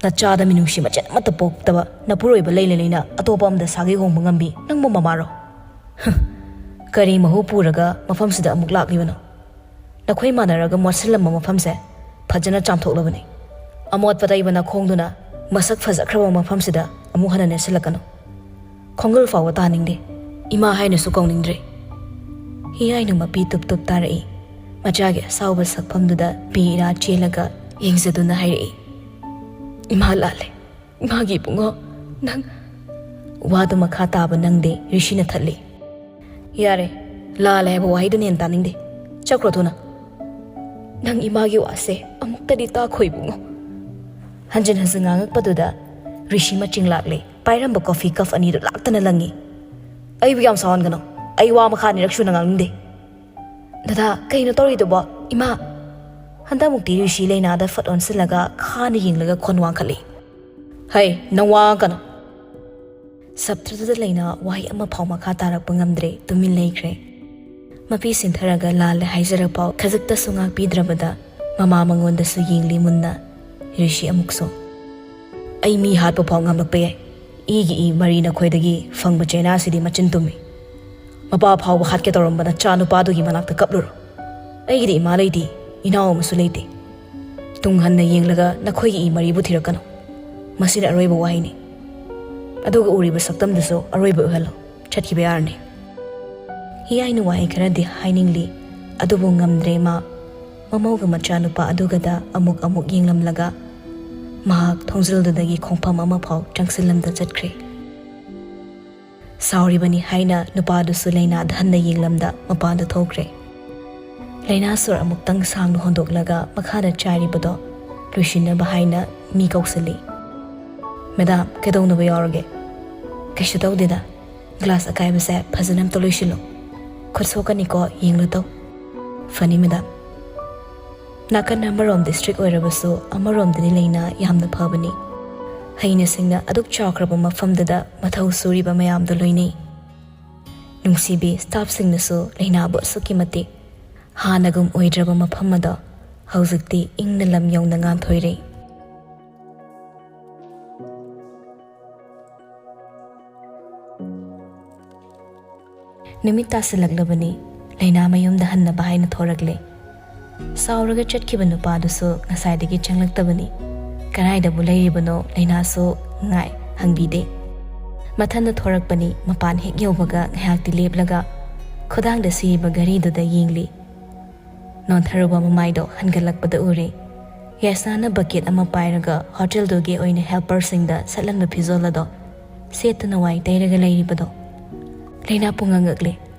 ꯅꯆꯥꯗ ꯃꯤꯅꯨꯡꯁꯤ ꯃꯆꯦꯠ ꯑꯃꯠꯇ ꯄꯣꯛꯇꯕ ꯅꯄꯨꯔꯣꯏꯕ ꯂꯩꯅ ꯂꯩꯅ ꯑꯇꯣꯞꯄ ꯑꯃꯗ ꯁꯥꯒꯩ ꯍꯣꯡꯕ ꯉꯝꯕꯤ ꯅꯪꯕꯨ ꯃꯃꯥꯔꯣ? ꯍ, ꯀꯔꯤ ꯃꯍꯨ ꯄꯨꯔꯒ ꯃꯐꯝꯁꯤꯗ ꯑꯃꯨꯛ ꯂꯥꯛꯂꯤꯕꯅꯣ? ꯅꯈꯣꯏ ꯃꯥꯟꯅꯔꯒ ꯃꯣꯠꯁꯤꯜꯂꯝꯕ ꯃꯐꯝꯁꯦ ꯐꯖꯅ ꯆꯥꯝꯊꯣꯛꯂꯕꯅꯤ꯫ ꯑꯃꯣꯠꯄ ꯇꯩꯕꯅ ꯈꯣꯡꯗꯨꯅ ꯃꯁꯛ ꯐꯖꯈ꯭ꯔꯕ ꯃꯐꯝꯁꯤꯗ ꯑꯃꯨꯛ ꯍꯟꯅ ꯅꯦꯠꯁꯤꯜꯂꯛꯀꯅꯨ꯫ ꯈꯣꯡꯒꯨꯜ ꯐꯥꯎꯕ ꯇꯥꯅꯤꯡꯗꯦ꯫ ꯏꯃꯥ ꯍꯥꯏꯅꯁꯨ ꯀꯧꯅꯤꯡꯗ꯭ꯔꯦ꯫" ꯍꯤꯌꯥꯏꯅꯨ ꯃꯄꯤ ꯇꯨꯞ ꯇꯨꯞ ꯇꯥꯔꯛꯏ꯫ ꯃꯆꯥꯒꯤ ꯑꯁꯥꯎꯕ ꯁꯛꯐꯝꯗꯨꯗ ꯄꯤ ꯏꯔꯥ ꯆꯦꯜꯂꯒ ꯌꯦꯡꯖꯗꯨꯅ ꯍꯥꯏꯔꯛꯏ, "ꯏꯃꯥ ꯂꯥꯜꯂꯦ꯫ ꯏꯃꯥꯒꯤ ꯏꯕꯨꯡꯉꯣ, ꯅꯪ꯫" ꯋꯥꯗꯨ ꯃꯈꯥ ꯇꯥꯕ ꯅꯪꯗꯦ, ꯔꯤꯁꯤꯅ ꯊꯠꯂꯤ꯫ "ꯌꯥꯔꯦ, ꯂꯥꯜꯂꯦ ꯍꯥꯏꯕ ꯋꯥꯍꯩꯗꯨꯅ ꯍꯦꯟꯅ ꯇꯥꯅꯤꯡꯗꯦ꯫ ꯆꯠꯈ꯭ꯔꯣ ꯊꯨꯅ꯫ ꯅꯪ ꯏꯃꯥꯒꯤ ꯋꯥꯁꯦ ꯑꯃꯨꯛꯇꯗꯤ ꯇꯥꯈꯣ ꯏꯕꯨꯡꯉꯣ꯫" ꯍꯟꯖꯤꯟ ꯍꯟꯖꯤꯟ ꯉꯥꯡꯉꯛꯄꯗꯨꯗ ꯔꯤꯁꯤ ꯃꯆꯤꯡ ꯂꯥꯛꯂꯦ꯫ ꯄꯥꯏꯔꯝꯕ ꯀꯣꯐꯤ ꯀꯞ ꯑꯅꯤꯗꯨ ꯂꯥꯛꯇꯅ ꯂꯪꯉꯤ꯫ "ꯑꯩꯕꯨ ꯌꯥꯝ ꯁꯥꯎꯍꯟꯒꯅꯨ꯫ ꯑꯩ ꯋꯥ ꯃꯈꯥ ꯑꯅꯤꯔꯛ ꯁꯨꯅ ꯉꯥꯡꯅꯤꯡꯗꯦ꯫" "ꯗꯗꯥ, ꯀꯩꯅꯣ ꯇꯧꯔꯤꯗꯨꯕꯣ? ꯏꯃꯥ!" ꯍꯟꯗꯛꯃꯨꯛꯇꯤ ꯔꯤꯁꯤ ꯂꯩꯅꯥꯗ ꯐꯠ ꯑꯣꯟꯁꯤꯜꯂꯒ ꯈꯥꯅ ꯌꯦꯡꯂꯒ ꯈꯣꯟ ꯋꯥꯡꯈꯠꯂꯤ꯫ "ꯍꯩ, ꯅꯪ ꯋꯥ ꯉꯥꯡꯒꯅꯨ!" ꯁꯞꯇ꯭ꯔꯗꯨꯗ ꯂꯩꯅꯥ ꯋꯥꯍꯩ ꯑꯃꯐꯥꯎ ꯃꯈꯥ ꯇꯥꯔꯛꯄ ꯉꯝꯗ꯭ꯔꯦ, ꯇꯨꯃꯤꯟ ꯂꯩꯈ꯭ꯔꯦ꯫ ꯃꯄꯤ ꯁꯤꯟꯊꯔꯒ ꯂꯥꯜꯂꯦ ꯍꯥꯏꯖꯔꯛꯐꯥꯎ ꯈꯖꯤꯛꯇꯁꯨ ꯉꯥꯛꯄꯤꯗ꯭ꯔꯕꯗ ꯃꯃꯥ ꯃꯉꯣꯟꯗꯁꯨ ꯌꯦꯡꯂꯤ ꯃꯨꯟꯅ꯫ ꯔꯤꯁꯤ ꯑꯃꯨꯛꯁꯨ, "ꯑꯩ ꯃꯤ ꯍꯥꯠꯄ ꯐꯥꯎ ꯉꯝꯂꯛꯄ ꯌꯥꯏ꯫ ꯏꯒꯤ ꯏ ꯃꯔꯤ ꯅꯈꯣꯏꯗꯒꯤ ꯐꯪꯕ ꯆꯩꯅꯥꯁꯤꯗꯤ ꯃꯆꯤꯟ ꯇꯨꯝꯃꯤ꯫ ꯃꯄꯥ ꯐꯥꯎꯕ ꯍꯥꯠꯀꯦ ꯇꯧꯔꯝꯕ ꯅꯆꯥ ꯅꯨꯄꯥꯗꯨꯒꯤ ꯃꯅꯥꯛꯇ ꯀꯞꯂꯨꯔꯣ꯫ ꯑꯩꯒꯤꯗꯤ ꯏꯃꯥ ꯂꯩꯇꯦ, ꯏꯅꯥꯎ ꯑꯃꯁꯨ ꯂꯩꯇꯦ꯫ ꯇꯨꯡ ꯍꯟꯅ ꯌꯦꯡꯂꯒ ꯅꯈꯣꯏꯒꯤ ꯏ ꯃꯔꯤꯕꯨ ꯊꯤꯔꯛꯀꯅꯨ꯫ ꯃꯁꯤꯅ ꯑꯔꯣꯏꯕ ꯋꯥꯍꯩꯅꯤ꯫ ꯑꯗꯨꯒ ꯎꯔꯤꯕ ꯁꯛꯇꯝꯗꯨꯁꯨ ꯑꯔꯣꯏꯕ ꯑꯣꯏꯍꯜꯂꯣ꯫ ꯆꯠꯈꯤꯕ ꯌꯥꯔꯅꯤ꯫" ꯍꯤꯌꯥꯏꯅ ꯋꯥꯍꯩ ꯈꯔꯗꯤ ꯍꯥꯏꯅꯤꯡꯂꯤ, ꯑꯗꯨꯕꯨ ꯉꯝꯗ꯭ꯔꯦ ꯃꯥ꯫ ꯃꯃꯧꯒ ꯃꯆꯥꯅꯨꯄꯥ ꯑꯗꯨꯒꯗ ꯑꯃꯨꯛ ꯑꯃꯨꯛ ꯌꯦꯡꯂꯝꯂꯒ ꯃꯍꯥꯛ ꯊꯣꯡꯖꯤꯜꯗꯨꯗꯒꯤ ꯈꯣꯡꯐꯝ ꯑꯃꯐꯥꯎ ꯆꯪꯁꯤꯜꯂꯝꯗ ꯆꯠꯈ꯭ꯔꯦ꯫ ꯁꯥꯎꯔꯤꯕꯅꯤ ꯍꯥꯏꯅ ꯅꯨꯄꯥꯗꯨꯁꯨ ꯂꯩꯅꯥꯗ ꯍꯟꯅ ꯌꯦꯡꯂꯝꯗ ꯃꯄꯥꯟꯗ ꯊꯣꯛꯈ꯭ꯔꯦ꯫ ꯂꯩꯅꯥ ꯁꯣꯔ ꯑꯃꯨꯛꯇꯪ ꯁꯥꯡꯅ ꯍꯣꯟꯗꯣꯛꯂꯒ ꯃꯈꯥꯗ ꯆꯥꯏꯔꯤꯕꯗꯣ ꯂꯣꯏꯁꯤꯟꯅꯕ ꯍꯥꯏꯅ ꯃꯤ ꯀꯧꯁꯤꯜꯂꯤ꯫ "ꯃꯦꯗꯥꯝ, ꯀꯩꯗꯧꯅꯕ ꯌꯥꯎꯔꯒꯦ?" "ꯀꯩꯁꯨ ꯇꯧꯗꯦꯗ, ꯒ꯭ꯂꯥꯁ ꯑꯀꯥꯏꯕꯁꯦ ꯐꯖꯅ ꯑꯝꯇ ꯂꯣꯏꯁꯤꯜꯂꯨ꯫ ꯈꯨꯠ ꯁꯣꯛꯀꯅꯤꯀꯣ, ꯌꯦꯡꯂꯨ ꯇꯧ꯫ ꯐꯅꯤ, ꯃꯦꯗꯥꯝ꯫ ꯅꯥꯀꯟ ꯑꯃꯔꯣꯝꯗꯤ ꯏꯁꯇ꯭ꯔꯤꯛ ꯑꯣꯏꯔꯕꯁꯨ, ꯑꯃꯔꯣꯝꯗꯗꯤ ꯂꯩꯅꯥ ꯌꯥꯝꯅ ꯐꯕꯅꯤ꯫ ꯍꯩꯅ ꯁꯤꯡꯅ ꯑꯗꯨꯛ ꯆꯥꯎꯈ꯭ꯔꯕ ꯃꯐꯝꯗꯨꯗ ꯃꯊꯧ ꯁꯨꯔꯤꯕ ꯃꯌꯥꯝꯗꯣ ꯂꯣꯏꯅꯩ꯫ ꯅꯨꯡꯁꯤꯕꯤ ꯁ꯭ꯇꯥꯐꯁꯤꯡꯅꯁꯨ ꯂꯩꯅꯥꯕꯨ ꯑꯁꯨꯛꯀꯤ ꯃꯇꯤꯛ ꯍꯥꯟꯅꯒꯨꯝ ꯑꯣꯏꯗ꯭ꯔꯕ ꯃꯐꯝ ꯑꯗꯣ ꯍꯧꯖꯤꯛꯇꯤ ꯏꯪꯅ ꯂꯝ ꯌꯧꯅ ꯉꯥꯟꯊꯣꯏꯔꯦ꯫ ꯅꯨꯃꯤꯠ ꯇꯥꯁꯤꯜꯂꯛꯂꯕꯅꯤ꯫ ꯂꯩꯅꯥ ꯃꯌꯨꯝꯗ ꯍꯟꯅꯕ ꯍꯥꯏꯅ ꯊꯣꯔꯛꯂꯦ꯫ ꯁꯥꯎꯔꯒ ꯆꯠꯈꯤꯕ ꯅꯨꯄꯥꯗꯨꯁꯨ ꯉꯁꯥꯏꯗꯒꯤ ꯆꯪꯂꯛꯇꯕꯅꯤ꯫ ꯀꯗꯥꯏꯗꯕꯨ ꯂꯩꯔꯤꯕꯅꯣ ꯂꯩꯅꯥꯁꯨ ꯉꯥꯏ ꯍꯪꯕꯤꯗꯦ꯫ ꯃꯊꯟꯗ ꯊꯣꯔꯛꯄꯅꯤ꯫ ꯃꯄꯥꯟ ꯍꯦꯛ ꯌꯧꯕꯒ ꯉꯥꯏꯍꯥꯛꯇꯤ ꯂꯦꯞꯂꯒ ꯈꯨꯗꯥꯡꯗ ꯁꯤꯔꯤꯕ ꯘꯔꯤꯗꯨꯗ ꯌꯦꯡꯂꯤ꯫ ꯅꯣꯟꯊꯔꯨꯕ ꯃꯃꯥꯏꯗꯣ ꯍꯟꯒꯠꯂꯛꯄꯗ ꯎꯔꯦ꯫ ꯌꯥꯏꯁꯅꯥꯅ ꯕꯛꯀꯦꯠ ꯑꯃ ꯄꯥꯏꯔꯒ ꯍꯣꯇꯦꯜꯗꯨꯒꯤ ꯑꯣꯏꯅ ꯍꯦꯜꯄꯔꯁꯤꯡꯗ ꯁꯠꯍꯟꯕ ꯐꯤꯖꯣꯜ ꯑꯗꯣ ꯁꯦꯠꯇꯨꯅ ꯋꯥꯏ ꯇꯩꯔꯒ ꯂꯩꯔꯤꯕꯗꯣ꯫ ꯂꯩꯅꯥ ꯄꯨꯡꯉꯛ ꯉꯛꯂꯦ꯫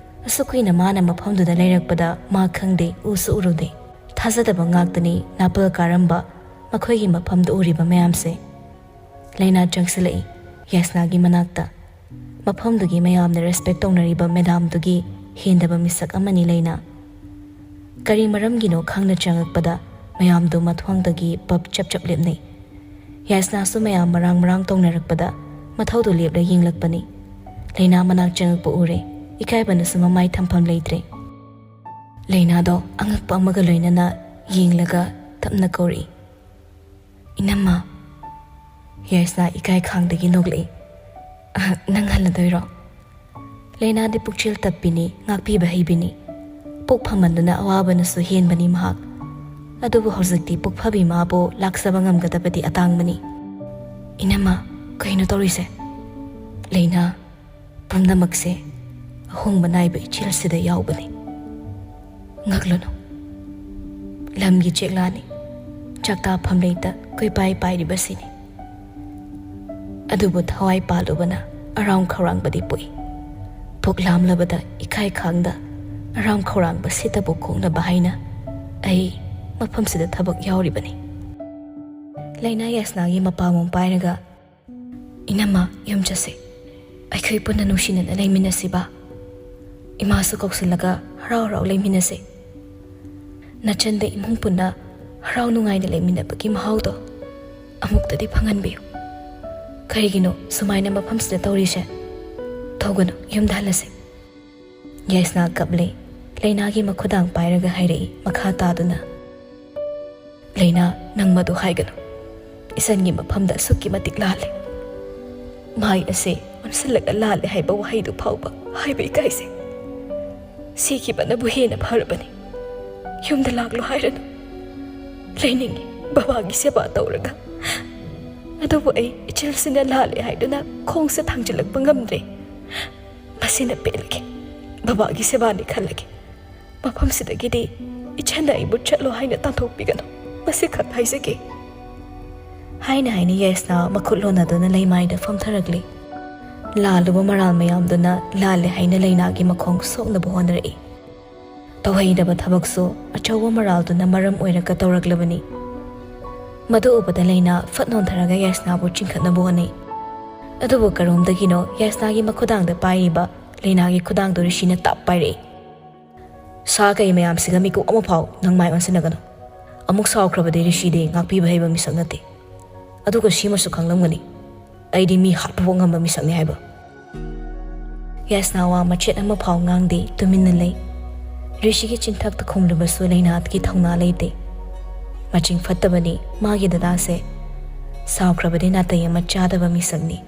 ꯑꯁꯨꯛ ꯀꯨꯏꯅ ꯃꯥꯅ ꯃꯐꯝꯗꯨꯗ ꯂꯩꯔꯛꯄꯗ ꯃꯥ ꯈꯪꯗꯦ, ꯎꯁꯨ ꯎꯔꯨꯗꯦ꯫ ꯊꯥꯖꯗꯕ ꯉꯥꯛꯇꯅꯤ ꯅꯥꯄꯜ ꯀꯥꯔꯝꯕ ꯃꯈꯣꯏꯒꯤ ꯃꯐꯝꯗ ꯎꯔꯤꯕ ꯃꯌꯥꯝꯁꯦ꯫ ꯂꯩꯅꯥ ꯆꯪꯁꯤꯜꯂꯛꯏ ꯌꯥꯏꯁꯅꯥꯒꯤ ꯃꯅꯥꯛꯇ꯫ ꯃꯐꯝꯗꯨꯒꯤ ꯃꯌꯥꯝꯅ ꯔꯦꯁꯄꯦꯛ ꯇꯧꯅꯔꯤꯕ ꯃꯦꯗꯥꯝꯗꯨꯒꯤ ꯍꯦꯟꯗꯕ ꯃꯤꯁꯛ ꯑꯃꯅꯤ ꯂꯩꯅꯥ꯫ ꯀꯔꯤ ꯃꯔꯝꯒꯤꯅꯣ ꯈꯪꯅ ꯆꯪꯉꯛꯄꯗ ꯃꯌꯥꯝꯗꯨ ꯃꯊꯣꯡꯗꯒꯤ ꯄꯞ ꯆꯞ ꯆꯞ ꯂꯦꯞꯅꯩ꯫ ꯌꯥꯏꯁꯅꯥꯁꯨ ꯃꯌꯥꯝ ꯃꯔꯥꯡ ꯃꯔꯥꯡ ꯇꯧꯅꯔꯛꯄꯗ ꯃꯊꯧꯗꯨ ꯂꯦꯞꯂ ꯌꯦꯡꯂꯛꯄꯅꯤ꯫ ꯂꯩꯅꯥ ꯃꯅꯥꯛ ꯆꯪꯉꯛꯄ ꯎꯔꯦ꯫ ꯏꯀꯥꯏꯕꯅꯁꯨ ꯃꯃꯥꯏ ꯊꯝꯐꯝ ꯂꯩꯇ꯭ꯔꯦ꯫ ꯂꯩꯅꯥꯗꯣ ꯑꯉꯛꯄ ꯑꯃꯒ ꯂꯣꯏꯅꯅ ꯌꯦꯡꯂꯒ ꯇꯞꯅ ꯀꯧꯔꯛꯏ, "ꯏꯅꯝꯃ!" ꯌꯥꯏꯁꯅꯥ ꯏꯀꯥꯏ ꯈꯥꯡꯗꯒꯤ ꯅꯣꯛꯂꯛꯏ꯫ "ꯑꯍ, ꯅꯪ ꯍꯜꯂꯗꯣꯏꯔꯣ?" ꯂꯩꯅꯥꯗꯤ ꯄꯨꯛꯆꯦꯜ ꯇꯞꯄꯤꯅꯤ, ꯉꯥꯛꯄꯤꯕ ꯍꯩꯕꯤꯅꯤ꯫ ꯄꯨꯛ ꯐꯃꯟꯗꯨꯅ ꯑꯋꯥꯕꯅꯁꯨ ꯍꯦꯟꯕꯅꯤ ꯃꯍꯥꯛ꯫ ꯑꯗꯨꯕꯨ ꯍꯧꯖꯤꯛꯇꯤ ꯄꯨꯛ ꯐꯕꯤ ꯃꯥꯕꯨ ꯂꯥꯛꯆꯕ ꯉꯝꯒꯗꯕꯗꯤ ꯑꯇꯥꯡꯕꯅꯤ꯫ "ꯏꯅꯝꯃ, ꯀꯩꯅꯣ ꯇꯧꯔꯤꯁꯦ?" ꯂꯩꯅꯥ, ꯄꯨꯝꯅꯃꯛꯁꯦ ꯑꯍꯣꯡꯕ ꯅꯥꯏꯕ ꯏꯆꯦꯜꯁꯤꯗ ꯌꯥꯎꯕꯅꯤ꯫ ꯉꯛꯂꯨꯅꯨ꯫ ꯂꯝꯒꯤ ꯆꯦꯛꯂꯥꯅꯤ꯫ ꯆꯥꯛꯇꯥꯐꯝ ꯂꯩꯇ ꯀꯣꯏꯄꯥꯏ ꯄꯥꯏꯔꯤꯕꯁꯤꯅꯤ꯫ ꯑꯗꯨꯕꯨ ꯊꯋꯥꯏ ꯄꯥꯜꯂꯨꯕꯅ ꯑꯔꯥꯝ ꯈꯧꯔꯥꯡꯕꯗꯤ ꯄꯣꯛꯏ꯫ ꯄꯨꯛ ꯂꯥꯝꯂꯕꯗ ꯏꯀꯥꯏ ꯈꯥꯡꯗ ꯑꯔꯥꯝ ꯈꯧꯔꯥꯡꯕ ꯁꯤꯇꯕꯨ ꯀꯣꯛꯅꯕ ꯍꯥꯏꯅ ꯑꯩ ꯃꯐꯝꯁꯤꯗ ꯊꯕꯛ ꯌꯥꯎꯔꯤꯕꯅꯤ꯫ ꯂꯩꯅꯥ ꯌꯥꯏꯁꯅꯥꯒꯤ ꯃꯄꯥꯝꯕꯣꯝ ꯄꯥꯏꯔꯒ, "ꯏꯅꯝꯃ, ꯌꯨꯝ ꯆꯠꯁꯤ꯫ ꯑꯩꯈꯣꯏ ꯄꯨꯟꯅ ꯅꯨꯡꯁꯤꯅꯅ ꯂꯩꯃꯤꯟꯅꯁꯤꯕ꯫ ꯏꯃꯥꯁꯨ ꯀꯧꯁꯤꯜꯂꯒ ꯍꯔꯥꯎ ꯍꯔꯥꯎ ꯂꯩꯃꯤꯟꯅꯁꯦ꯫ ꯅꯆꯟꯗ ꯏꯃꯨꯡ ꯄꯨꯟꯅ ꯍꯔꯥꯎ ꯅꯨꯡꯉꯥꯏꯅ ꯂꯩꯃꯤꯟꯅꯕꯒꯤ ꯃꯍꯥꯎꯗꯣ ꯑꯃꯨꯛꯇꯗꯤ ꯐꯪꯍꯟꯕꯤꯌꯨ꯫ ꯀꯔꯤꯒꯤꯅꯣ ꯁꯨꯃꯥꯏꯅ ꯃꯐꯝꯁꯤꯗ ꯇꯧꯔꯤꯁꯦ? ꯇꯧꯒꯅꯨ, ꯌꯨꯝꯗ ꯍꯜꯂꯁꯦ꯫ ꯌꯥꯏꯁꯅꯥ ꯀꯞꯂꯦ꯫ ꯂꯩꯅꯥꯒꯤ ꯃꯈꯨꯗꯥꯡ ꯄꯥꯏꯔꯒ ꯍꯥꯏꯔꯛꯏ ꯃꯈꯥ ꯇꯥꯗꯨꯅ, "ꯂꯩꯅꯥ, ꯅꯪ ꯃꯗꯨ ꯍꯥꯏꯒꯅꯨ꯫ ꯏꯆꯟꯒꯤ ꯃꯐꯝꯗ ꯑꯁꯨꯛꯀꯤ ꯃꯇꯤꯛ ꯂꯥꯜꯂꯦ꯫ ꯃꯥꯏ ꯑꯁꯦ ꯑꯣꯟꯁꯤꯜꯂꯒ ꯂꯥꯜꯂꯦ ꯍꯥꯏꯕ ꯋꯥꯍꯩꯗꯨ ꯐꯥꯎꯕ ꯍꯥꯏꯕ ꯏꯀꯥꯏꯖꯩ꯫ ꯁꯤꯈꯤꯕꯅꯕꯨ ꯍꯦꯟꯅ ꯐꯔꯕꯅꯤ꯫ ꯌꯨꯝꯗ ꯂꯥꯛꯂꯣ ꯍꯥꯏꯔꯅꯨ꯫ ꯂꯩꯅꯤꯡꯉꯤ, ꯕꯕꯥꯒꯤ ꯁꯦꯕꯥ ꯇꯧꯔꯒ꯫ ꯑꯗꯨꯕꯨ ꯑꯩ ꯏꯆꯜꯁꯤꯅ ꯂꯥꯜꯂꯦ ꯍꯥꯏꯗꯨꯅ ꯈꯣꯡꯁꯦ ꯊꯥꯡꯖꯤꯜꯂꯛꯄ ꯉꯝꯗ꯭ꯔꯦ꯫ ꯃꯁꯤꯅ ꯄꯦꯜꯂꯒꯦ꯫ ꯕꯕꯥꯒꯤ ꯁꯦꯕꯥꯅꯤ ꯈꯜꯂꯒꯦ꯫ ꯃꯐꯝꯁꯤꯗꯒꯤꯗꯤ ꯏꯆꯟꯅ ꯑꯩꯕꯨ ꯆꯠꯂꯣ ꯍꯥꯏꯅ ꯇꯥꯟꯊꯣꯛꯄꯤꯒꯅꯨ꯫ ꯃꯁꯤꯈꯛ ꯍꯥꯏꯖꯒꯦ꯫" ꯍꯥꯏꯅ ꯍꯥꯏꯅ ꯌꯥꯏꯁꯅꯥ ꯃꯈꯨꯠ ꯂꯣꯟꯅꯗꯨꯅ ꯂꯩꯃꯥꯏꯗ ꯐꯝꯊꯔꯛꯂꯤ꯫ ꯂꯥꯜꯂꯨꯕ ꯃꯔꯥꯜ ꯃꯌꯥꯝꯗꯨꯅ ꯂꯥꯜꯂꯦ ꯍꯥꯏꯅ ꯂꯩꯅꯥꯒꯤ ꯃꯈꯣꯡ ꯁꯣꯛꯅꯕ ꯍꯣꯠꯅꯔꯛꯏ꯫ ꯇꯧꯍꯩꯗꯕ ꯊꯕꯛꯁꯨ ꯑꯆꯧꯕ ꯃꯔꯥꯜꯗꯨꯅ ꯃꯔꯝ ꯑꯣꯏꯔꯒ ꯇꯧꯔꯛꯂꯕꯅꯤ꯫ ꯃꯗꯨ ꯎꯕꯗ ꯂꯩꯅꯥ ꯐꯠ ꯅꯣꯟꯊꯔꯒ ꯌꯥꯏꯁꯅꯥꯕꯨ ꯆꯤꯡꯈꯠꯅꯕ ꯍꯣꯠꯅꯩ꯫ ꯑꯗꯨꯕꯨ ꯀꯔꯣꯝꯗꯒꯤꯅꯣ ꯌꯥꯏꯁꯅꯥꯒꯤ ꯃꯈꯨꯗꯥꯡꯗ ꯄꯥꯏꯔꯤꯕ ꯂꯩꯅꯥꯒꯤ ꯈꯨꯗꯥꯡꯗꯨ ꯔꯤꯁꯤꯅ ꯇꯥꯞ ꯄꯥꯏꯔꯛꯏ꯫ "ꯁꯥ ꯀꯩ ꯃꯌꯥꯝꯁꯤꯒ ꯃꯤꯀꯨꯞ ꯑꯃ ꯐꯥꯎ ꯅꯪ ꯃꯥꯏ ꯑꯣꯟꯁꯤꯟꯅꯒꯅꯨ꯫ ꯑꯃꯨꯛ ꯁꯥꯎꯈ꯭ꯔꯕꯗꯤ ꯔꯤꯁꯤꯗꯤ ꯉꯥꯛꯄꯤꯕ ꯍꯩꯕ ꯃꯤꯁꯛ ꯅꯠꯇꯦ꯫ ꯑꯗꯨꯒ ꯁꯤꯃꯁꯨ ꯈꯪꯂꯝꯒꯅꯤ, ꯑꯩꯗꯤ ꯃꯤ ꯍꯥꯠꯄ ꯐꯥꯎ ꯉꯝꯕ ꯃꯤꯁꯛꯅꯤ ꯍꯥꯏꯕ꯫" ꯌꯥꯏꯁꯅꯥ ꯋꯥ ꯃꯆꯦꯠ ꯑꯃ ꯐꯥꯎ ꯉꯥꯡꯗꯦ, ꯇꯨꯃꯤꯟꯅ ꯂꯩ꯫ ꯔꯤꯁꯤꯒꯤ ꯆꯤꯟꯊꯛꯇ ꯈꯨꯝꯂꯕꯁꯨ ꯂꯩꯅꯥꯒꯤ ꯊꯧꯅꯥ ꯂꯩꯇꯦ꯫ ꯃꯆꯤꯡ ꯐꯠꯇꯕꯅꯤ ꯃꯥꯒꯤ ꯗꯗꯥꯁꯦ꯫ ꯁꯥꯎꯈ꯭ꯔꯕꯗꯤ ꯅꯥꯇꯩ ꯑꯃ ꯆꯥꯗꯕ ꯃꯤꯁꯛꯅꯤ꯫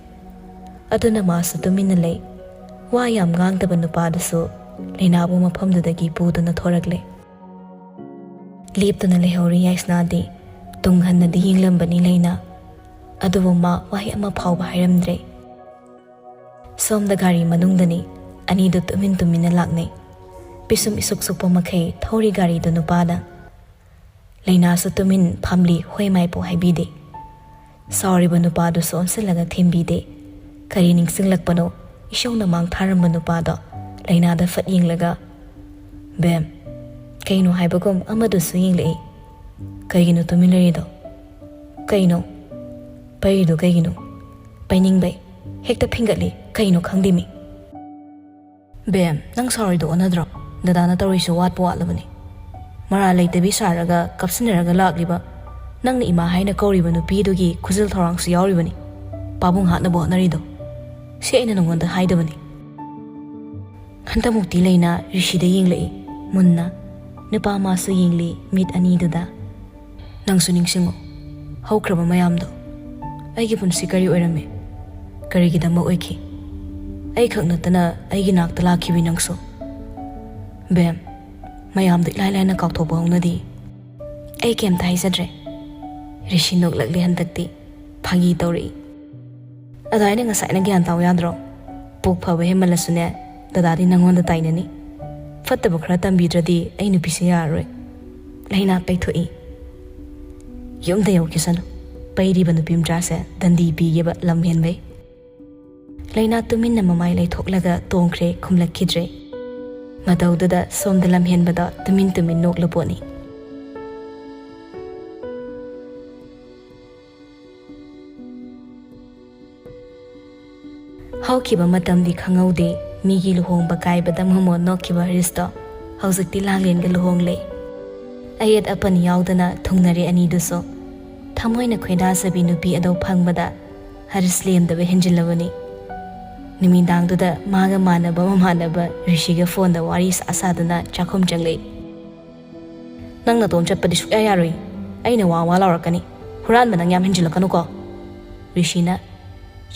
ꯑꯗꯨꯅ ꯃꯥꯁꯨ ꯇꯨꯃꯤꯟꯅ ꯂꯩ꯫ ꯋꯥ ꯌꯥꯝ ꯉꯥꯡꯗꯕ ꯅꯨꯄꯥꯗꯨꯁꯨ ꯂꯩꯅꯥꯕꯨ ꯃꯐꯝꯗꯨꯗꯒꯤ ꯄꯨꯗꯨꯅ ꯊꯣꯔꯛꯂꯦ꯫ ꯂꯦꯞꯇꯨꯅ ꯂꯩꯍꯧꯔꯤ ꯌꯥꯏꯁꯅꯥꯗꯤ꯫ ꯇꯨꯡ ꯍꯟꯅꯗꯤ ꯌꯦꯡꯂꯝꯕꯅꯤ ꯂꯩꯅꯥ꯫ ꯑꯗꯨꯕꯨ ꯃꯥ ꯋꯥꯍꯩ ꯑꯃ ꯐꯥꯎꯕ ꯍꯥꯏꯔꯝꯗ꯭ꯔꯦ꯫ ꯁꯣꯝꯗ ꯒꯥꯔꯤ ꯃꯅꯨꯡꯗꯅꯤ꯫ ꯑꯅꯤꯗꯨ ꯇꯨꯃꯤꯟ ꯇꯨꯃꯤꯟꯅ ꯂꯥꯛꯅꯩ꯫ ꯄꯤꯁꯨꯝ ꯏꯁꯨꯛ ꯁꯨꯛꯄ ꯃꯈꯩ ꯊꯧꯔꯤ ꯒꯥꯔꯤꯗꯨ ꯅꯨꯄꯥꯗ꯫ ꯂꯩꯅꯥꯁꯨ ꯇꯨꯃꯤꯟ ꯐꯝꯂꯤ, ꯍꯣꯏ ꯃꯥꯏꯄꯨ ꯍꯥꯏꯕꯤꯗꯦ꯫ ꯁꯥꯎꯔꯤꯕ ꯅꯨꯄꯥꯗꯨꯁꯨ ꯑꯣꯟꯁꯤꯜꯂꯒ ꯊꯦꯝꯕꯤꯗꯦ꯫ ꯀꯔꯤ ꯅꯤꯡꯁꯤꯡꯂꯛꯄꯅꯣ ꯏꯁꯧꯅ ꯃꯥꯡ ꯊꯥꯔꯝꯕ ꯅꯨꯄꯥꯗꯣ ꯂꯩꯅꯥꯗ ꯐꯠ ꯌꯦꯡꯂꯒ, "ꯕꯦꯝ, ꯀꯩꯅꯣ?" ꯍꯥꯏꯕꯒꯨꯝ ꯑꯃꯗꯨꯁꯨ ꯌꯦꯡꯂꯛꯏ꯫ "ꯀꯩꯒꯤꯅꯣ ꯇꯨꯃꯤꯟ ꯂꯩꯔꯤꯗꯣ? ꯀꯩꯅꯣ? ꯄꯩꯔꯤꯗꯣ ꯀꯩꯒꯤꯅꯣ?" "ꯄꯩꯅꯤꯡꯕꯩ꯫ ꯍꯦꯛꯇ ꯐꯤꯡꯒꯠꯂꯤ, ꯀꯩꯅꯣ ꯈꯪꯗꯦꯃꯤ꯫ ꯕꯦꯝ, ꯅꯪ ꯁꯥꯎꯔꯤꯗꯣ ꯑꯣꯟꯅꯗ꯭ꯔꯣ? ꯗꯗꯥꯅ ꯇꯧꯔꯤꯁꯨ ꯋꯥꯠꯄ ꯋꯥꯠꯂꯕꯅꯤ꯫ ꯃꯔꯥꯜ ꯂꯩꯇꯕꯤ ꯁꯥꯔꯒ ꯀꯞꯁꯤꯟꯅꯔꯒ ꯂꯥꯛꯂꯤꯕ ꯅꯪꯅ ꯏꯃꯥ ꯍꯥꯏꯅ ꯀꯧꯔꯤꯕ ꯅꯨꯄꯤꯗꯨꯒꯤ ꯈꯨꯖꯤꯜ ꯊꯧꯔꯥꯡꯁꯨ ꯌꯥꯎꯔꯤꯕꯅꯤ, ꯄꯥꯕꯨꯡ ꯍꯥꯠꯅꯕ ꯍꯣꯠꯅꯔꯤꯗꯣ꯫ ꯁꯤ ꯑꯩꯅ ꯅꯉꯣꯟꯗ ꯍꯥꯏꯗꯕꯅꯤ꯫ ꯍꯟꯗꯛꯃꯨꯛꯇꯤ ꯂꯩꯅꯥ ꯔꯤꯁꯤꯗ ꯌꯦꯡꯂꯛꯏ, ꯃꯨꯟꯅ꯫ ꯅꯨꯄꯥ ꯃꯥꯁꯨ ꯌꯦꯡꯂꯤ ꯃꯤꯠ ꯑꯅꯤꯗꯨꯗ꯫ ꯅꯪꯁꯨ ꯅꯤꯡꯁꯤꯡꯉꯣ, ꯍꯧꯈ꯭ꯔꯕ ꯃꯌꯥꯝꯗꯣ꯫ ꯑꯩꯒꯤ ꯄꯨꯟꯁꯤ ꯀꯔꯤ ꯑꯣꯏꯔꯝꯃꯤ? ꯀꯔꯤꯒꯤꯗꯃꯛ ꯑꯣꯏꯈꯤ? ꯑꯩꯈꯛ ꯅꯠꯇꯅ ꯑꯩꯒꯤ ꯅꯥꯛꯇ ꯂꯥꯛꯈꯤꯕꯤ ꯅꯪꯁꯨ꯫ ꯕꯦꯝ, ꯃꯌꯥꯝꯗꯣ ꯏꯂꯥꯏ ꯂꯥꯏꯅ ꯀꯥꯎꯊꯣꯛꯄ ꯍꯧꯅꯗꯦ꯫ ꯑꯩ ꯀꯩꯝꯇ ꯍꯥꯏꯖꯗ꯭ꯔꯦ꯫ ꯔꯤꯁꯤ ꯅꯣꯛꯂꯛꯂꯦ ꯍꯟꯗꯛꯇꯤ꯫ ꯐꯥꯒꯤ ꯇꯧꯔꯛꯏ꯫ ꯑꯗꯣ ꯑꯩꯅ ꯉꯁꯥꯏꯅ ꯒ꯭ꯌꯥꯟ ꯇꯥꯎ ꯌꯥꯗ꯭ꯔꯣ? ꯄꯨꯛ ꯐꯕ ꯍꯦꯟꯃꯜꯂꯁꯨꯅꯦ, ꯗꯗꯥꯗꯤ ꯅꯪꯉꯣꯟꯗ ꯇꯥꯏꯅꯅꯤ꯫ ꯐꯠꯇꯕ ꯈꯔ ꯇꯝꯕꯤꯗ꯭ꯔꯗꯤ ꯑꯩ ꯅꯨꯄꯤꯁꯦ ꯌꯥꯔꯔꯣꯏ꯫ ꯂꯩꯅꯥ ꯄꯩꯊꯣꯛꯏ꯫ ꯌꯨꯝꯗ ꯌꯧꯈꯤꯁꯅꯨ꯫ ꯄꯩꯔꯤꯕ ꯅꯨꯄꯤ ꯃꯆꯥꯁꯦ ꯗꯟꯗꯤ ꯄꯤꯒꯦꯕ ꯂꯝ ꯍꯦꯟꯕꯩ꯫ ꯂꯩꯅꯥ ꯇꯨꯃꯤꯟꯅ ꯃꯃꯥꯏ ꯂꯩꯊꯣꯛꯂꯒ ꯇꯣꯡꯈ꯭ꯔꯦ, ꯈꯨꯝꯂꯛꯈꯤꯗ꯭ꯔꯦ꯫ ꯃꯇꯧꯗꯨꯗ ꯁꯣꯝꯗ ꯂꯝ ꯍꯦꯟꯕꯗꯣ ꯇꯨꯃꯤꯟ ꯇꯨꯃꯤꯟ ꯅꯣꯛꯂꯄꯣꯠꯅꯤ꯫ ꯍꯧꯈꯤꯕ ꯃꯇꯝꯗꯤ ꯈꯪꯍꯧꯗꯦ꯫ ꯃꯤꯒꯤ ꯂꯨꯍꯣꯡꯕ ꯀꯥꯏꯕꯗ ꯃꯃꯣꯟ ꯅꯣꯛꯈꯤꯕ ꯍꯔꯤꯁꯇꯣ ꯍꯧꯖꯤꯛꯇꯤ ꯂꯥꯡꯂꯦꯟꯒ ꯂꯨꯍꯣꯡꯂꯦ꯫ ꯑꯌꯦꯠ ꯑꯄꯟ ꯌꯥꯎꯗꯅ ꯊꯨꯡꯅꯔꯦ ꯑꯅꯤꯗꯨꯁꯨ꯫ ꯊꯃꯣꯏꯅ ꯈꯣꯏꯗꯥꯖꯕꯤ ꯅꯨꯄꯤ ꯑꯗꯣ ꯐꯪꯕꯗ ꯍꯔꯤꯁ ꯂꯦꯝꯗꯕ ꯍꯦꯟꯖꯤꯜꯂꯕꯅꯤ꯫ ꯅꯨꯃꯤꯗꯥꯡꯗꯨꯗ ꯃꯥꯒ ꯃꯥꯟꯅꯕ ꯃꯃꯥꯟꯅꯕ ꯔꯤꯁꯤꯒ ꯐꯣꯟꯗ ꯋꯥꯔꯤ ꯁꯥ ꯁꯥꯗꯨꯅ ꯆꯥꯛꯈꯨꯝ ꯆꯪꯂꯛꯏ꯫ "ꯅꯪ ꯅꯇꯣꯝ ꯆꯠꯄꯗꯤ ꯁꯨꯛꯌꯥ ꯌꯥꯔꯣꯏ꯫ ꯑꯩꯅ ꯋꯥ ꯋꯥ ꯂꯥꯎꯔꯛꯀꯅꯤ꯫ ꯍꯨꯔꯥꯟꯕ ꯅꯪ ꯌꯥꯝ ꯍꯦꯟꯖꯤꯜꯂꯛꯀꯅꯨꯀꯣ꯫" ꯔꯤꯁꯤꯅ,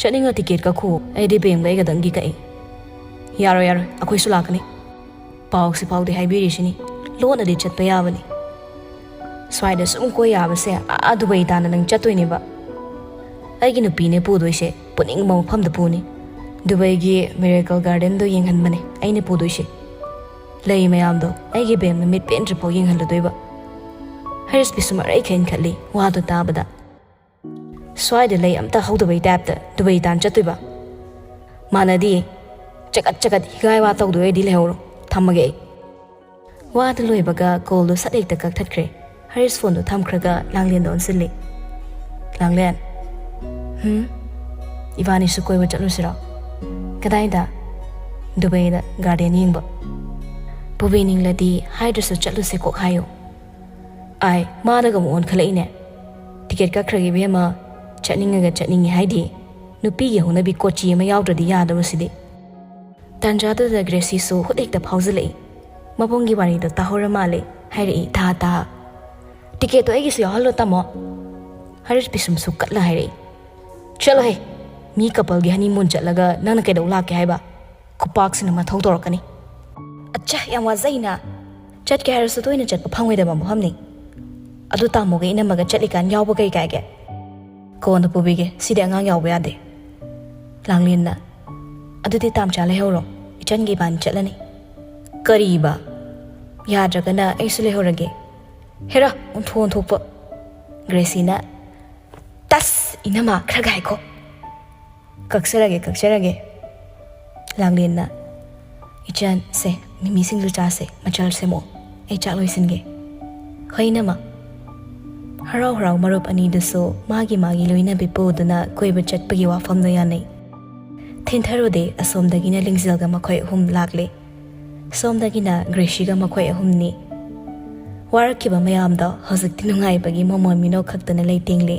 "ꯆꯠꯅꯤꯡꯉꯗꯤ ꯇꯤꯀꯦꯠ ꯀꯛꯈꯨ, ꯑꯩꯗꯤ ꯕꯦꯝꯒ ꯑꯩꯒꯗꯪꯒꯤ ꯀꯛꯏ꯫" "ꯌꯥꯔꯣꯏ, ꯌꯥꯔꯣꯏ, ꯑꯩꯈꯣꯏꯁꯨ ꯂꯥꯛꯀꯅꯤ꯫ ꯄꯥꯎꯁꯤ ꯐꯥꯎꯗꯤ ꯍꯥꯏꯕꯤꯔꯤꯁꯤꯅꯤ, ꯂꯣꯟꯅꯗꯤ ꯆꯠꯄ ꯌꯥꯕꯅꯤ꯫" "ꯁ꯭ꯋꯥꯏꯗ ꯁꯨꯝ ꯀꯣꯏ ꯌꯥꯕꯁꯦ ꯑꯥ ꯗꯨꯕꯩ ꯇꯥꯟꯅ ꯅꯪ ꯆꯠꯇꯣꯏꯅꯦꯕ꯫ ꯑꯩꯒꯤ ꯅꯨꯄꯤꯅꯦ ꯄꯨꯗꯣꯏꯁꯦ, ꯄꯨꯅꯤꯡꯕ ꯃꯐꯝꯗ ꯄꯨꯅꯤ꯫ ꯗꯨꯕꯩꯒꯤ ꯃꯤꯔꯦꯀꯜ ꯒꯥꯔꯗꯦꯟꯗꯣ ꯌꯦꯡꯍꯟꯕꯅꯦ ꯑꯩꯅ ꯄꯨꯗꯣꯏꯁꯦ꯫ ꯂꯩ ꯃꯌꯥꯝꯗꯣ ꯑꯩꯒꯤ ꯕꯦꯝꯅ ꯃꯤꯠ ꯄꯦꯟꯗ꯭ꯔꯤꯐꯥꯎ ꯌꯦꯡꯍꯜꯂꯨꯗꯣꯏꯕ꯫" ꯍꯔꯤꯁ ꯄꯤꯁꯨꯝ ꯑꯔꯩ ꯈꯦꯟꯈꯠꯂꯤ ꯋꯥꯗꯣ ꯇꯥꯕꯗ꯫ "ꯁ꯭ꯋꯥꯏꯗ ꯂꯩ ꯑꯝꯇ ꯍꯧꯗꯕꯩ ꯇꯥꯏꯞꯇ ꯗꯨꯕꯩ ꯇꯥꯟ ꯆꯠꯇꯣꯏꯕ? ꯃꯥꯟꯅꯗꯤꯌꯦ꯫ ꯆꯒꯠ ꯆꯒꯠ ꯍꯤꯒꯥꯏ ꯋꯥ ꯇꯧꯗꯣꯏ ꯑꯣꯏꯗꯤ ꯂꯩꯍꯧꯔꯣ꯫ ꯊꯝꯃꯒꯦ ꯑꯩ꯫" ꯋꯥꯗꯨ ꯂꯣꯏꯕꯒ ꯀꯣꯜꯗꯨ ꯁꯠ ꯍꯦꯛꯇ ꯀꯛꯊꯠꯈ꯭ꯔꯦ꯫ ꯍꯔꯤꯁ ꯐꯣꯟꯗꯨ ꯊꯝꯈ꯭ꯔꯒ ꯂꯥꯡꯂꯦꯟꯗ ꯑꯣꯟꯁꯤꯜꯂꯤ꯫ "ꯂꯥꯡꯂꯦꯟ꯫" "ꯍꯨꯝ?" ꯏꯕꯥꯅꯤꯁꯨ ꯀꯣꯏꯕ ꯆꯠꯂꯨꯁꯤꯔꯣ? ꯀꯗꯥꯏꯗ? ꯗꯨꯕꯩꯗ ꯒꯥꯔꯗꯦꯟ ꯌꯦꯡꯕ꯫ ꯄꯨꯕꯤꯅꯤꯡꯂꯗꯤ ꯍꯥꯏꯗ꯭ꯔꯁꯨ ꯆꯠꯂꯨꯁꯦ ꯀꯣꯛ ꯍꯥꯏꯌꯨ꯫ ꯑꯥꯏ, ꯃꯥꯅꯒ ꯑꯃꯨꯛ ꯑꯣꯟꯈꯠꯂꯛꯏꯅꯦ꯫ ꯇꯤꯀꯦꯠ ꯀꯛꯈ꯭ꯔꯒꯦ ꯏꯕꯦꯝꯃ, ꯆꯠꯅꯤꯡꯉꯒ ꯆꯠꯅꯤꯡꯉꯤ ꯍꯥꯏꯗꯤ꯫ ꯅꯨꯄꯤꯒꯤ ꯍꯧꯅꯕꯤ ꯀꯣꯆꯤ ꯑꯃ ꯌꯥꯎꯗ꯭ꯔꯗꯤ ꯌꯥꯗꯕꯁꯤꯗꯤ꯫ ꯇꯥꯟꯖꯥꯗꯨꯗ ꯒ꯭ꯔꯦꯁꯤꯁꯨ ꯍꯨꯠ ꯍꯦꯛꯇ ꯐꯥꯎꯖꯤꯜꯂꯛꯏ꯫ ꯃꯕꯨꯡꯒꯤ ꯋꯥꯔꯤꯗꯣ ꯇꯥꯍꯧꯔ ꯃꯥꯜꯂꯦ꯫ ꯍꯥꯏꯔꯛꯏ ꯊꯥ ꯊꯥ꯫ "ꯇꯤꯀꯦꯠꯇꯣ ꯑꯩꯒꯤꯁꯨ ꯌꯥꯎꯍꯜꯂꯣ ꯇꯥꯃꯣ"꯫ ꯍꯔꯤꯁ ꯄꯤꯁꯨꯝꯁꯨ ꯀꯠꯂ ꯍꯥꯏꯔꯛꯏ꯫ "ꯆꯠꯂꯣꯍꯦ, ꯃꯤ ꯀꯄꯜꯒꯤ ꯍꯅꯤꯃꯨꯟ ꯆꯠꯂꯒ ꯅꯪꯅ ꯀꯩꯗꯧ ꯂꯥꯛꯀꯦ ꯍꯥꯏꯕ? ꯈꯨꯄꯥꯛꯁꯤꯅ ꯃꯊꯧ ꯇꯧꯔꯛꯀꯅꯤ"꯫ "ꯑꯠꯆꯥ, ꯌꯥꯝ ꯋꯥꯖꯩꯅ꯫ ꯆꯠꯀꯦ ꯍꯥꯏꯔꯁꯨ ꯇꯣꯏꯅ ꯆꯠꯄ ꯐꯪꯉꯣꯏꯗꯕ ꯃꯐꯝꯅꯤ꯫ ꯑꯗꯨ ꯇꯥꯃꯣꯒ ꯏꯅꯝꯃꯒ ꯆꯠꯂꯤꯀꯥꯟ ꯌꯥꯎꯕ ꯀꯩ ꯀꯥꯏꯒꯦ? ꯀꯣꯟꯅ ꯄꯨꯕꯤꯒꯦ, ꯁꯤꯗꯤ ꯑꯉꯥꯡ ꯌꯥꯎꯕ ꯌꯥꯗꯦ"꯫ ꯂꯥꯡꯂꯦꯟꯅ, "ꯑꯗꯨꯗꯤ ꯇꯥꯝꯆꯥ ꯂꯩꯍꯧꯔꯣ, ꯏꯆꯟꯒ ꯏꯕꯥꯅꯤ ꯆꯠꯂꯅꯤ"꯫ "ꯀꯔꯤꯕ? ꯌꯥꯗ꯭ꯔꯒꯅ ꯑꯩꯁꯨ ꯂꯩꯍꯧꯔꯒꯦ"꯫ "ꯍꯦꯔꯥ, ꯑꯣꯟꯊꯣꯛ ꯑꯣꯟꯊꯣꯛꯄ"꯫ ꯒ꯭ꯔꯦꯁꯤꯅ, "ꯇꯁ! ꯏꯅꯝꯃ, ꯈꯔ ꯉꯥꯏꯈꯣ"꯫ "ꯀꯛꯆꯔꯒꯦ, ꯀꯛꯆꯔꯒꯦ"꯫ ꯂꯥꯡꯂꯦꯟꯅ, "ꯏꯆꯟ, ꯁꯦ, ꯃꯤꯃꯤ ꯁꯤꯡꯖꯨ ꯆꯥꯁꯦ, ꯃꯆꯜ ꯁꯦꯝꯃꯛꯑꯣ, ꯑꯩ ꯆꯥꯛ ꯂꯣꯏꯁꯤꯟꯒꯦ"꯫ "ꯍꯣꯏ, ꯏꯅꯝꯃ"꯫ ꯍꯔꯥꯎ ꯍꯔꯥꯎ ꯃꯔꯨꯞ ꯑꯅꯤꯗꯨꯁꯨ ꯃꯥꯒꯤ ꯃꯥꯒꯤ ꯂꯣꯏꯅꯕꯤ ꯄꯨꯗꯨꯅ ꯀꯣꯏꯕ ꯆꯠꯄꯒꯤ ꯋꯥꯐꯝꯗꯣ ꯌꯥꯅꯩ꯫ ꯊꯤꯟꯊꯔꯨꯗꯦ, ꯑꯁꯣꯝꯗꯒꯤꯅ ꯂꯤꯡꯖꯦꯜꯒ ꯃꯈꯣꯏ ꯑꯍꯨꯝ ꯂꯥꯛꯂꯦ꯫ ꯁꯣꯝꯗꯒꯤꯅ ꯒ꯭ꯔꯦꯁꯤꯒ ꯃꯈꯣꯏ ꯑꯍꯨꯝꯅꯤ꯫ ꯋꯥꯔꯛꯈꯤꯕ ꯃꯌꯥꯝꯗꯣ ꯍꯧꯖꯤꯛꯇꯤ ꯅꯨꯡꯉꯥꯏꯕꯒꯤ ꯃꯃꯣꯟ ꯃꯤꯅꯣꯛ ꯈꯛꯇꯅ ꯂꯩꯇꯦꯡꯂꯦ꯫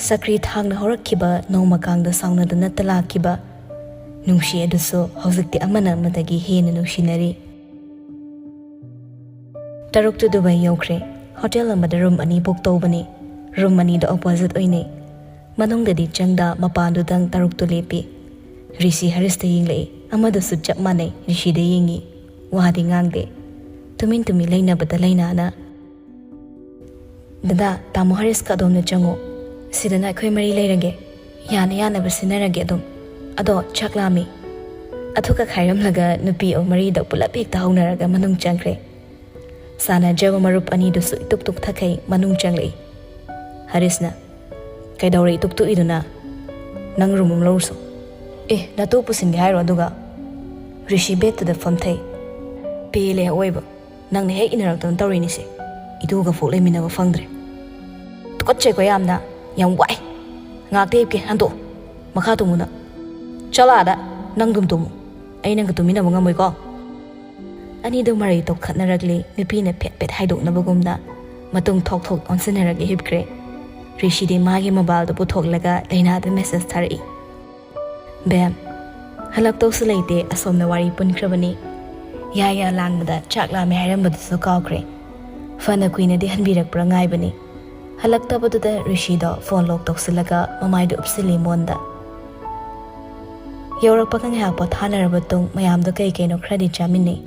ꯁꯀ꯭ꯔꯤ ꯊꯥꯡꯅ ꯍꯧꯔꯛꯈꯤꯕ ꯅꯣꯡꯃ ꯀꯥꯡꯗ ꯁꯥꯎꯅꯗꯨꯅꯇ ꯂꯥꯛꯈꯤꯕ ꯅꯨꯡꯁꯤ ꯑꯗꯨꯁꯨ ꯍꯧꯖꯤꯛꯇꯤ ꯑꯃꯅ ꯑꯃꯗꯒꯤ ꯍꯦꯟꯅ ꯅꯨꯡꯁꯤꯅꯔꯤ꯫ ꯇꯔꯨꯛꯇꯨ ꯗꯨꯕꯥꯏ ꯌꯧꯈ꯭ꯔꯦ꯫ ꯍꯣꯇꯦꯜ ꯑꯃꯗ ꯔꯨꯝ ꯑꯅꯤ ꯕꯨꯛ ꯇꯧꯕꯅꯤ꯫ ꯔꯨꯝ ꯑꯅꯤꯗꯣ ꯑꯣꯄꯣꯖꯤꯠ ꯑꯣꯏꯅꯩ꯫ ꯃꯅꯨꯡꯗꯗꯤ ꯆꯪꯗ ꯃꯄꯥꯟꯗꯨꯗꯪ ꯇꯔꯨꯛꯇꯨ ꯂꯦꯞꯄꯤ꯫ ꯔꯤꯁꯤ ꯍꯔꯤꯁꯇ ꯌꯦꯡꯂꯛꯏ꯫ ꯑꯃꯗꯨꯁꯨ ꯆꯞ ꯃꯥꯟꯅꯩ, ꯔꯤꯁꯤꯗ ꯌꯦꯡꯉꯤ꯫ ꯋꯥꯗꯤ ꯉꯥꯡꯗꯦ꯫ ꯇꯨꯃꯤꯟ ꯇꯨꯃꯤꯟ ꯂꯩꯅꯕꯗ ꯂꯩꯅꯥꯅ, "ꯗꯗꯥ, ꯇꯥꯃꯣ ꯍꯔꯤꯁꯀ ꯑꯗꯣꯝꯗ ꯆꯪꯉꯨ꯫ ꯁꯤꯗꯅ ꯑꯩꯈꯣꯏ ꯃꯔꯤ ꯂꯩꯔꯒꯦ꯫ ꯌꯥꯅ ꯌꯥꯅꯕ ꯁꯤꯟꯅꯔꯒꯦ ꯑꯗꯨꯝ꯫ ꯑꯗꯣ ꯆꯥꯛ ꯂꯥꯝꯃꯤ"꯫ ꯑꯗꯨꯒ ꯈꯥꯏꯔꯝꯂꯒ ꯅꯨꯄꯤ ꯃꯔꯤꯗꯣ ꯄꯨꯂꯞ ꯍꯦꯛꯇ ꯍꯧꯅꯔꯒ ꯃꯅꯨꯡ ꯆꯪꯈ꯭ꯔꯦ꯫ ꯁꯥꯟꯅꯖꯕ ꯃꯔꯨꯞ ꯑꯅꯤꯗꯨꯁꯨ ꯏꯇꯨꯛ ꯇꯨꯛ ꯊꯛꯈꯩ ꯃꯅꯨꯡ ꯆꯪꯂꯛꯏ꯫ ꯍꯔꯤꯁꯅ, "ꯀꯩꯗꯧꯔꯦ ꯏꯇꯨꯛ ꯇꯨꯛꯏꯗꯨꯅ? ꯅꯪ ꯔꯨꯝ ꯑꯃ ꯂꯧꯔꯨꯁꯣ"꯫ "ꯑꯦ, ꯅꯇꯨ ꯄꯨꯁꯤꯟꯒꯦ ꯍꯥꯏꯔꯣ ꯑꯗꯨꯒ? ꯔꯤꯁꯤ ꯕꯦꯠꯇꯨꯗ ꯐꯝꯊꯩ꯫ ꯄꯦꯜꯂꯦ ꯑꯑꯣꯏꯕ꯫ ꯅꯪꯅ ꯍꯦꯛ ꯏꯟꯅꯔꯛꯇꯅ ꯇꯧꯔꯤꯅꯤꯁꯦ꯫ ꯏꯇꯨꯒ ꯐꯥꯎ ꯂꯩꯃꯤꯟꯅꯕ ꯐꯪꯗ꯭ꯔꯦ꯫ ꯇꯨꯀꯠꯆꯩꯀꯣ ꯌꯥꯝꯅ꯫ ꯌꯥꯝ ꯋꯥꯏ꯫ ꯉꯥꯛꯇ ꯍꯤꯞꯀꯦ, ꯍꯟꯗꯣꯛꯑꯣ꯫ ꯃꯈꯥ ꯇꯣꯡꯉꯨꯅ꯫ ꯆꯠꯂꯣ ꯑꯥꯗ, ꯅꯪ ꯑꯗꯨꯝ ꯇꯨꯝꯃꯨ꯫ ꯑꯩ ꯅꯪꯒ ꯇꯨꯝꯃꯤꯟꯅꯕ ꯉꯝꯃꯣꯏꯀꯣ꯫ ꯑꯅꯤꯗꯣ ꯃꯔꯩ ꯇꯧꯈꯠꯅꯔꯛꯂꯦ꯫ ꯅꯨꯄꯤꯅ ꯐꯦꯠ ꯐꯦꯠ ꯍꯥꯏꯗꯣꯛꯅꯕꯒꯨꯝꯅ ꯃꯇꯨꯡ ꯊꯣꯛ ꯊꯣꯛ ꯑꯣꯟꯁꯤꯟꯅꯔꯒ ꯍꯤꯞꯈ꯭ꯔꯦ꯫ ꯔꯤꯁꯤꯗꯤ ꯃꯥꯒꯤ ꯃꯣꯕꯥꯏꯜꯗꯨ ꯄꯨꯊꯣꯛꯂꯒ ꯂꯩꯅꯥꯗ ꯃꯦꯁꯦꯖ ꯊꯥꯔꯛꯏ꯫ "ꯕꯦꯝ, ꯍꯜꯂꯛꯇꯧꯁꯨ ꯂꯩꯇꯦ, ꯑꯁꯣꯝꯅ ꯋꯥꯔꯤ ꯄꯨꯟꯈ꯭ꯔꯕꯅꯤ꯫ ꯌꯥ ꯌꯥ ꯂꯥꯡꯕꯗ ꯆꯥꯛ ꯂꯥꯝꯃꯦ ꯍꯥꯏꯔꯝꯕꯗꯨꯁꯨ ꯀꯥꯎꯈ꯭ꯔꯦ꯫ ꯐꯅ ꯀꯨꯏꯅꯗꯤ ꯍꯟꯕꯤꯔꯛꯄ꯭ꯔꯥ ꯉꯥꯏꯕꯅꯤ꯫" ꯍꯜꯂꯛꯇꯕꯗꯨꯗ ꯔꯤꯁꯤꯗꯣ ꯐꯣꯟ ꯂꯣꯛ ꯇꯧꯁꯤꯜꯂꯒ ꯃꯃꯥꯏꯗꯨ ꯎꯞꯁꯤꯜꯂꯤ ꯃꯣꯟꯗ꯫ ꯌꯧꯔꯛꯄꯒ ꯉꯥꯏꯍꯥꯛ ꯄꯣꯊꯥꯅꯔꯕ ꯇꯨꯡ ꯃꯌꯥꯝꯗꯣ ꯀꯩ ꯀꯩꯅꯣ ꯈꯔꯗꯤ ꯆꯥꯃꯤꯟꯅꯩ꯫